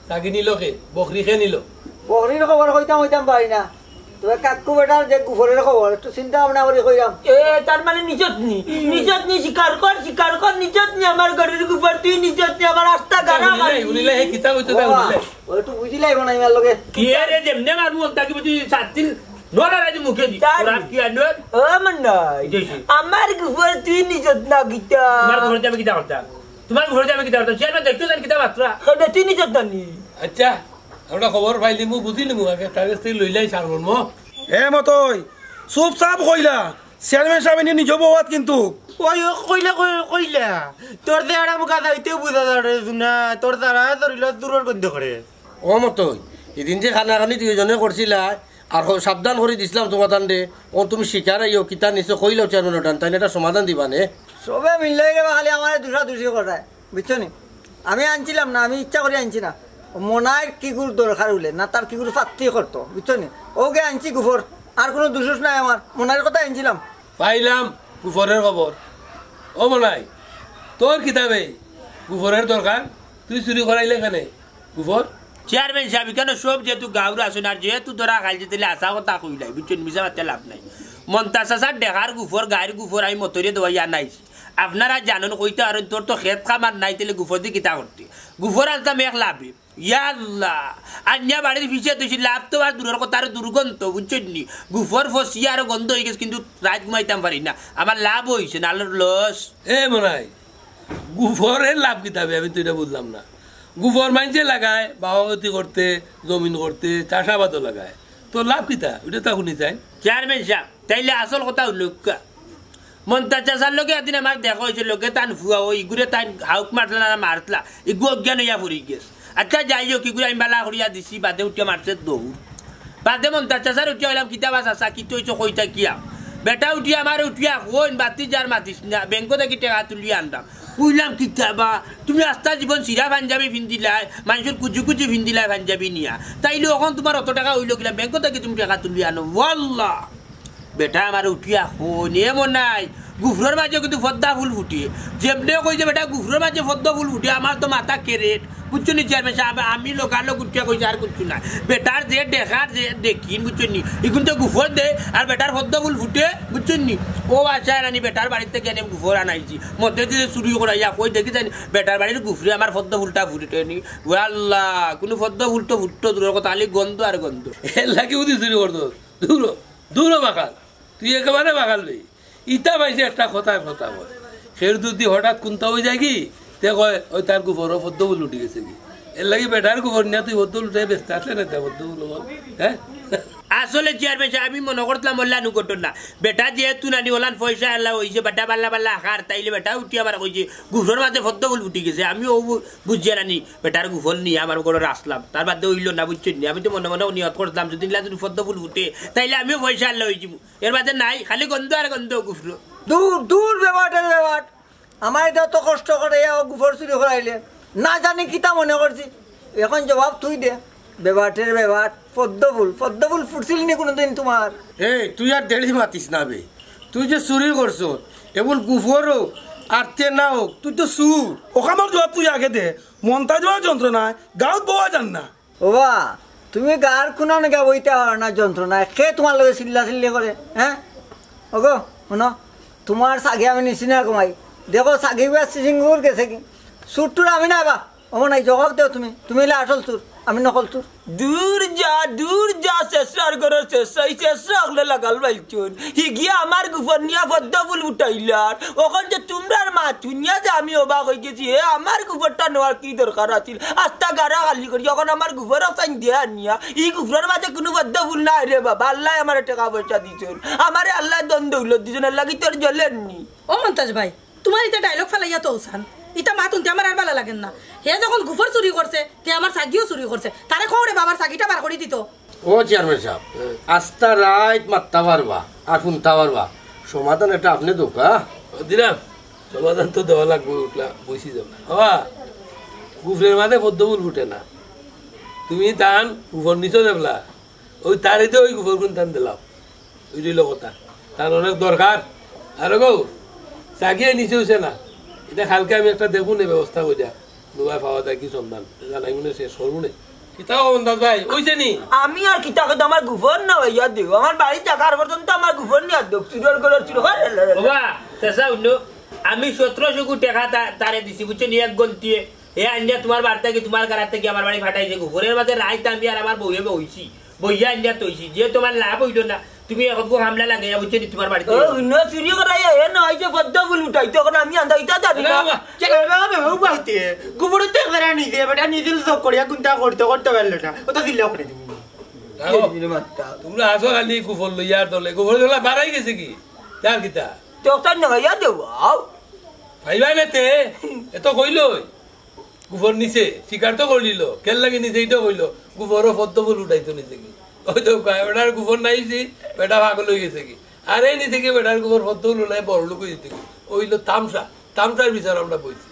তাগি নিল কে? বকরি কে নিল? বকরির খবর কইতাম কইতাম পারি না। তবে কাক্কু বেটার যে গুফরের খবর, একটু চিন্তা ভাবনা করি কইরাম। এ, তার মানে নিছত নি? নিছত নি? স্বীকার কর, স্বীকার কর, নিছত নি? আমার গরুর গুফর তুই নিছত নি? আমার আস্তা গাড়া মারি। উনিলে হে কিতা কইতো দা, উনিলে। ও একটু বুঝিলাই বানাই মার লগে। কি রে, যেমনে মারমু, অন্তা কি বুঝি সাত দিন নড়া রাজি মুখে দি। তার ওরা কি আনবে? ও মন্তাজ, আমার গুফর তুই নিছত না কিতা? তুমার গুফর আমি কিতা করতাম? তুমার গুফর আমি কিতা করতাম? চেয়ারম্যান দেখতো জানি কিতা মাত্রা। হে, তুই নিছত না নি? আচ্ছা, আমরা খবর পাইলিমু, বুঝিলিমু, আগে তার গেছ থাকি লইলাই সার মর্ম। এ মতই, চুপচাপ কইলা, চেয়ারম্যান সাব ইনি নিজ বওয়াত কিন্তু। ওই, ও কইলা, কই-, কইলা। তোর যে আড়া মুখা যাইতেও বুঝা যার না, তোর যারা ধরিল দূরর গন্ধ করে। ও মতই, ইদিন যে কানাকানি দুইজনে করছিলা, আর হ-, সাবধান করি দিছলাম তুমার তানরে, ও তুমি স্বীকার আইও, কিতা নিছো কইলাও চেয়ারম্যান ওটান, তাইন এটা সমাধান দিবা নে। সবে মিললে রে বা খালি আমারে দুষাদুষি করায়, বুঝছো নি? আমি আনছিলাম না, আমি ইচ্ছা করি আনছি না। মনাইর কিগুর দরকার অইলে না, তার কিগুর ফাত্তি করতো, বুঝছো নি? ওকে আনছি গুফর, আর কুনু দুষুষ নাই আমার, মনাইর কথা আনছিলাম। পাইলাম গুফরের খবর। ও মনাই, তোর কিতাবে গুফরের দরকার, তুই চুরি করাইলে কেনে? গুফর? চেয়ারম্যান সাব, ইখানো সব যেহেতু গাউর আছইন, আর যেহেতু ধরা খাইছে, তাইলে হাছা কথা কইলাই, বুঝছইন? মিছা মাতিয়া লাভ নাই। মন্তাজ চাচার ডেকার গুফর, গাইর গুফর, আমি মতইরে দেওয়াইয়া আনাইছি। আপনারা জানইন, কইতা পারইন, তোর তো খেত খামার নাই, তাইলে গুফর দি কিতা করতে? গুফর আনতাম এক লাভে। ইয়া আল্লাহ, আনিয়া বাড়ির পিছে থইছি, লাভ তো আর দূরর কথা, আরো দুর্গন্ধ, বুঝছইন নি? গুফর ফসিয়া আরো গন্ধ অইগেছে, কিন্তু রাইত ঘুমাইতাম পারি না। আমার লাভ অইছে না, আল্লাহর লস। এ মনাই, গুফরের লাভ কিতাবে? আমি তো ইটা বুঝলাম না। গুফর মাইনষে লাগায় বাওয়া-খেতি করতে, জমিন করতে, চাষাবাদও লাগায়। তো লাভ কিতা? ওটা তো হুনি চাই। চেয়ারম্যান সাব, তাইলে আসল কথা অইলো গিয়া, মন্তাজ চাচার লগে এদিন আমার দেখা অইছে, লগে তান ফুয়া, ওই ইগুরে তাইন হাউক মারতলা না মারতলা, ইগু অজ্ঞান অইয়া পড়ি গেছে। আচ্ছা, যাই হোক, ইগুরে আমি বালা করিয়া দিছি, বাদে উঠিয়া মারছে দৌড়। বাদে মন্তাজ চাচারে উঠিয়া কইলাম, "কিতা বা চাচা, কিতা অইছে, কইতা কিয়া?" বেটা উঠিয়া আমারে উঠিয়া কইন, "বাতি যার মাতিস না, ব্যাংক থাকি টেকা তুলিয়া আনতাম।" কইলাম, "কিতা বা, তুমি আস্তা জীবন ছিঁড়া পাঞ্জাবি ফিন্দিলায়, মানষর কুচি কুচি ফিন্দিলায় পাঞ্জাবি নিয়া, তাইলে অখন তুমার অত টেকা অইলো কিলা, ব্যাংক থাকি তুমি টেকা তুলিয়া আনো।" ওয়াল্লাহ। বেটা আমারে উঠিয়া কইন, "এ মনাই, গুফরর মাঝে কিন্তু পদ্মা ফুল ফুটে।" যেমনে কইছে বেটা গুফরর মাঝে পদ্মা ফুল ফুটে, আমার তো মাথা কেরেট, বুঝছো নি চেয়ারম্যান সাব? আমি লগালগ উঠিয়া কইছি, আর কিচ্ছু না। বেটার যে দেখার যে দেখিন, বুঝছো নি? ইগুন তো গুফর দে, আর বেটার পদ্মা ফুল ফুটে, বুঝছো নি? ও আশা রানী বেটার বাড়ির থাকি আনি গুফর আনাইছি। মতে দিলে চুরি করাইয়া কই দেখি জানি, বেটার বাড়ির গুফরে আমার পদ্মা ফুলটা ফুটে নি। ও আল্লাহ, কুনু পদ্মা ফুল তো ফুটতো দূরর কথা, খালি গন্ধ আর গন্ধ। এর লাগি উদি চুরি করতো। দূর হ, দূর হ বাকাল, তুই একেবারে বাকাল বে। ইতা পাইছে একটা কথায় কথা কয়। কেউর যুদি হঠাৎ কুন্তা অই যায় কি, তে কয়, "ওই তার গুফরো পদ্ম ফুল উঠি গেছে কি?" এর লাগি বেটার গুফর নিয়া তুই পদ্ম ফুল উঠাই ব্যস্ত আসলে না, তে পদ্ম ফুল বল, হ্যাঁ? আসলে চেয়ারম্যান সাব, আমি মনো করছিলাম অলান ঘটনা। বেটা যেহেতু নানি অলান পয়সা আলা অইছে, বেটা বালা বালা আখার, তাইলে বেটা উঠি আমারে কইছে, "গুফরর মাঝে পদ্ম ফুল ফুটি গেছে।" আমি অউ বুঝিয়া নানি বেটার গুফর নিয়া আমার ঘরো রাখলাম, তার বাদে অইলো না, বুঝছইন নি? আমি তো মনে মনে নিয়ত করছিলাম, যুদি ইলা যুদি পদ্ম ফুল ফুটে, তাইলে আমিও পয়সা আলা অই যিমু। এর বাদে নাই, খালি গন্ধ আর গন্ধ গুফরর। দূর, দূর বেবাটের বেবাট। আমারে ইতা অত কষ্ট করাইয়া গুফর চুরি করাইলে। না জানি কিতা মনে করছি। অখন জবাব তুই দে। বেবাটের বেবাট, পদ্ম ফুল। পদ্ম ফুল ফুটছিল নি কুনুদিন তুমার? এই, তুই আর দেড়ি মাতিস না বে। তুই যে চুরি করছস, এ ফুল গুফর অউক, আর তে না অউক, তুই তো চুর। অখানর জবাব তুই আগে দে। মন্তাজ বাবার যন্ত্রণায় গাউত বওয়া যার না। ওবা, তুমি গার কুনানো গিয়া বইতা পারো না যন্ত্রণায়। কে তুমার লগে চিল্লাচিল্লি করে, হ্যাঁ? ওগো, হুনো, তুমার ছাগি আমি নিছি না কমাই। দেখো ছাগি বা সিজিং গুর গেছে কি? চুরটুর আমি না বা। অমন নাই, জবাব দেও তুমি। তুমি অইলা আসল চুর, আমি নকল চুর। দূর যা, দূর যা, শেষরার ঘরর শেষ, এই শেষরা অকলে লাগাল পাইছইন। হিগিয়ে আমার গুফর নিয়া পদ্ম ফুল উঠাইলার। অখন যে তুমরার মাত হুনিয়া যে আমি অবাক অইগেছি, হে আমার গুফরটা নেওয়ার কি দরকার আছিল? আস্তা গাড়া খালি করি, অখন আমার গুফর অখান দিয়া আনিয়া, ই গুফরর মাঝে কুনু পদ্ম ফুল নাই রে বাবা। আল্লায় আমারে টেকা পয়সা দিছইন, আমারে আল্লায় ধন দৌলত দিছইন, এর লাগি তোর জ্বলের নি। ও মন্তাজ ভাই, তুমার ইতা ডায়লগ ফালাইয়া তো উসান। ইতা মাত হুনতে আমার আর ভালা লাগের না। হে যখন গুফর চুরি করছে, তে আমার ছাগিও চুরি করছে। তারে কও রে বাবার ছাগিটা বার করি দিতো। ও চেয়ারম্যান সাব, আস্তা রাইত মাততা পারবা আর হুনতা পারবা, সমাধান একটা আপনে দেউক্কা। ও দিলাম, সমাধান তো দেওয়া লাগবো, উঠলা বইছি যাও না। বাবা, গুফরের মাঝে পদ্ম ফুল ফুটে না। তুমি তান গুফর নিছো দেখলা, ওই তারে তো ওই গুফর গুন তান দিলাও। ওই রইল কথা। তান অনেক দরকার। আর গো, জাগিয়ে নিচে উঠছে না। ইটা কালকে আমি একটা দেখবো নে ব্যবস্থা করিয়া। নুবায় পাওয়া যায় কি সন্ধান। জানাই মনে শেষ করবো নে। কিতা কও মন্তাজ ভাই, ওই যে নি? আমি আর কিতা কইতাম, আমার গুফর না ভাইয়া দেও। আমার বাড়ি থাকার পর্যন্ত আমার গুফর নিয়া দেও। চুরর ঘরর চুর। বাবা, চাচা হুনো, আমি সতেরোশো কু টেকা তা-, তারে দিছি, বুঝছো নি, এক গন্তিয়ে। হে আনিয়া তুমার বাড়ি থাকি, তুমার গাড়া থাকি আমার বাড়ি ফাটাইছে গো। গুফরের মাঝে রাইত আমি আর আমার বউয়ে বইছি, বইয়া আনিয়া থইছি। যে তুমার লাভ অইলো না, তুমি এখন গো হামলা লাগাইয়া, বুঝছো নি, তুমার বাড়িত। ও, হুনো, চুরি করাইয়া হে না, এই যে পদ্ম ফুল উঠাইতো, অখন আমি আন্দা ইতা জানি না। বাবা। চলো, বাবা, বাবা, উবা হইতে। গুফরে তো একবার আনি দিয়ে, বেটা নিজে চোখ করিয়া কুনটা করতে, করতে পারলো না। ও তো দিলে ওখানে তুমি। যাও। এই যে মাত্রা। তুমরা আছো খালি গুফর লইয়া আর দলে। গুফর দলে বাড়াই গেছে কি? যার কিতা? তো একটা নেওয়া দেও, আও। পাইবা না তে? এ তো কইলই। গুফর নিছে, স্বীকার তো করিল। কেন লাগে নিছে, ইটা কইল। গুফরও পদ্ম ফুল উঠাইতো নিছে কি? ওই তো কয়, বেটার গুফর নাইছি, বেটা পাগল অই গেছে কি? আর এই নিছে কি, বেটার গুফর পদ্ম ফুল উঠাই বড় লোক অই যেতে কি? ওইল তামসা, তামসার বিচার আমরা বইছি।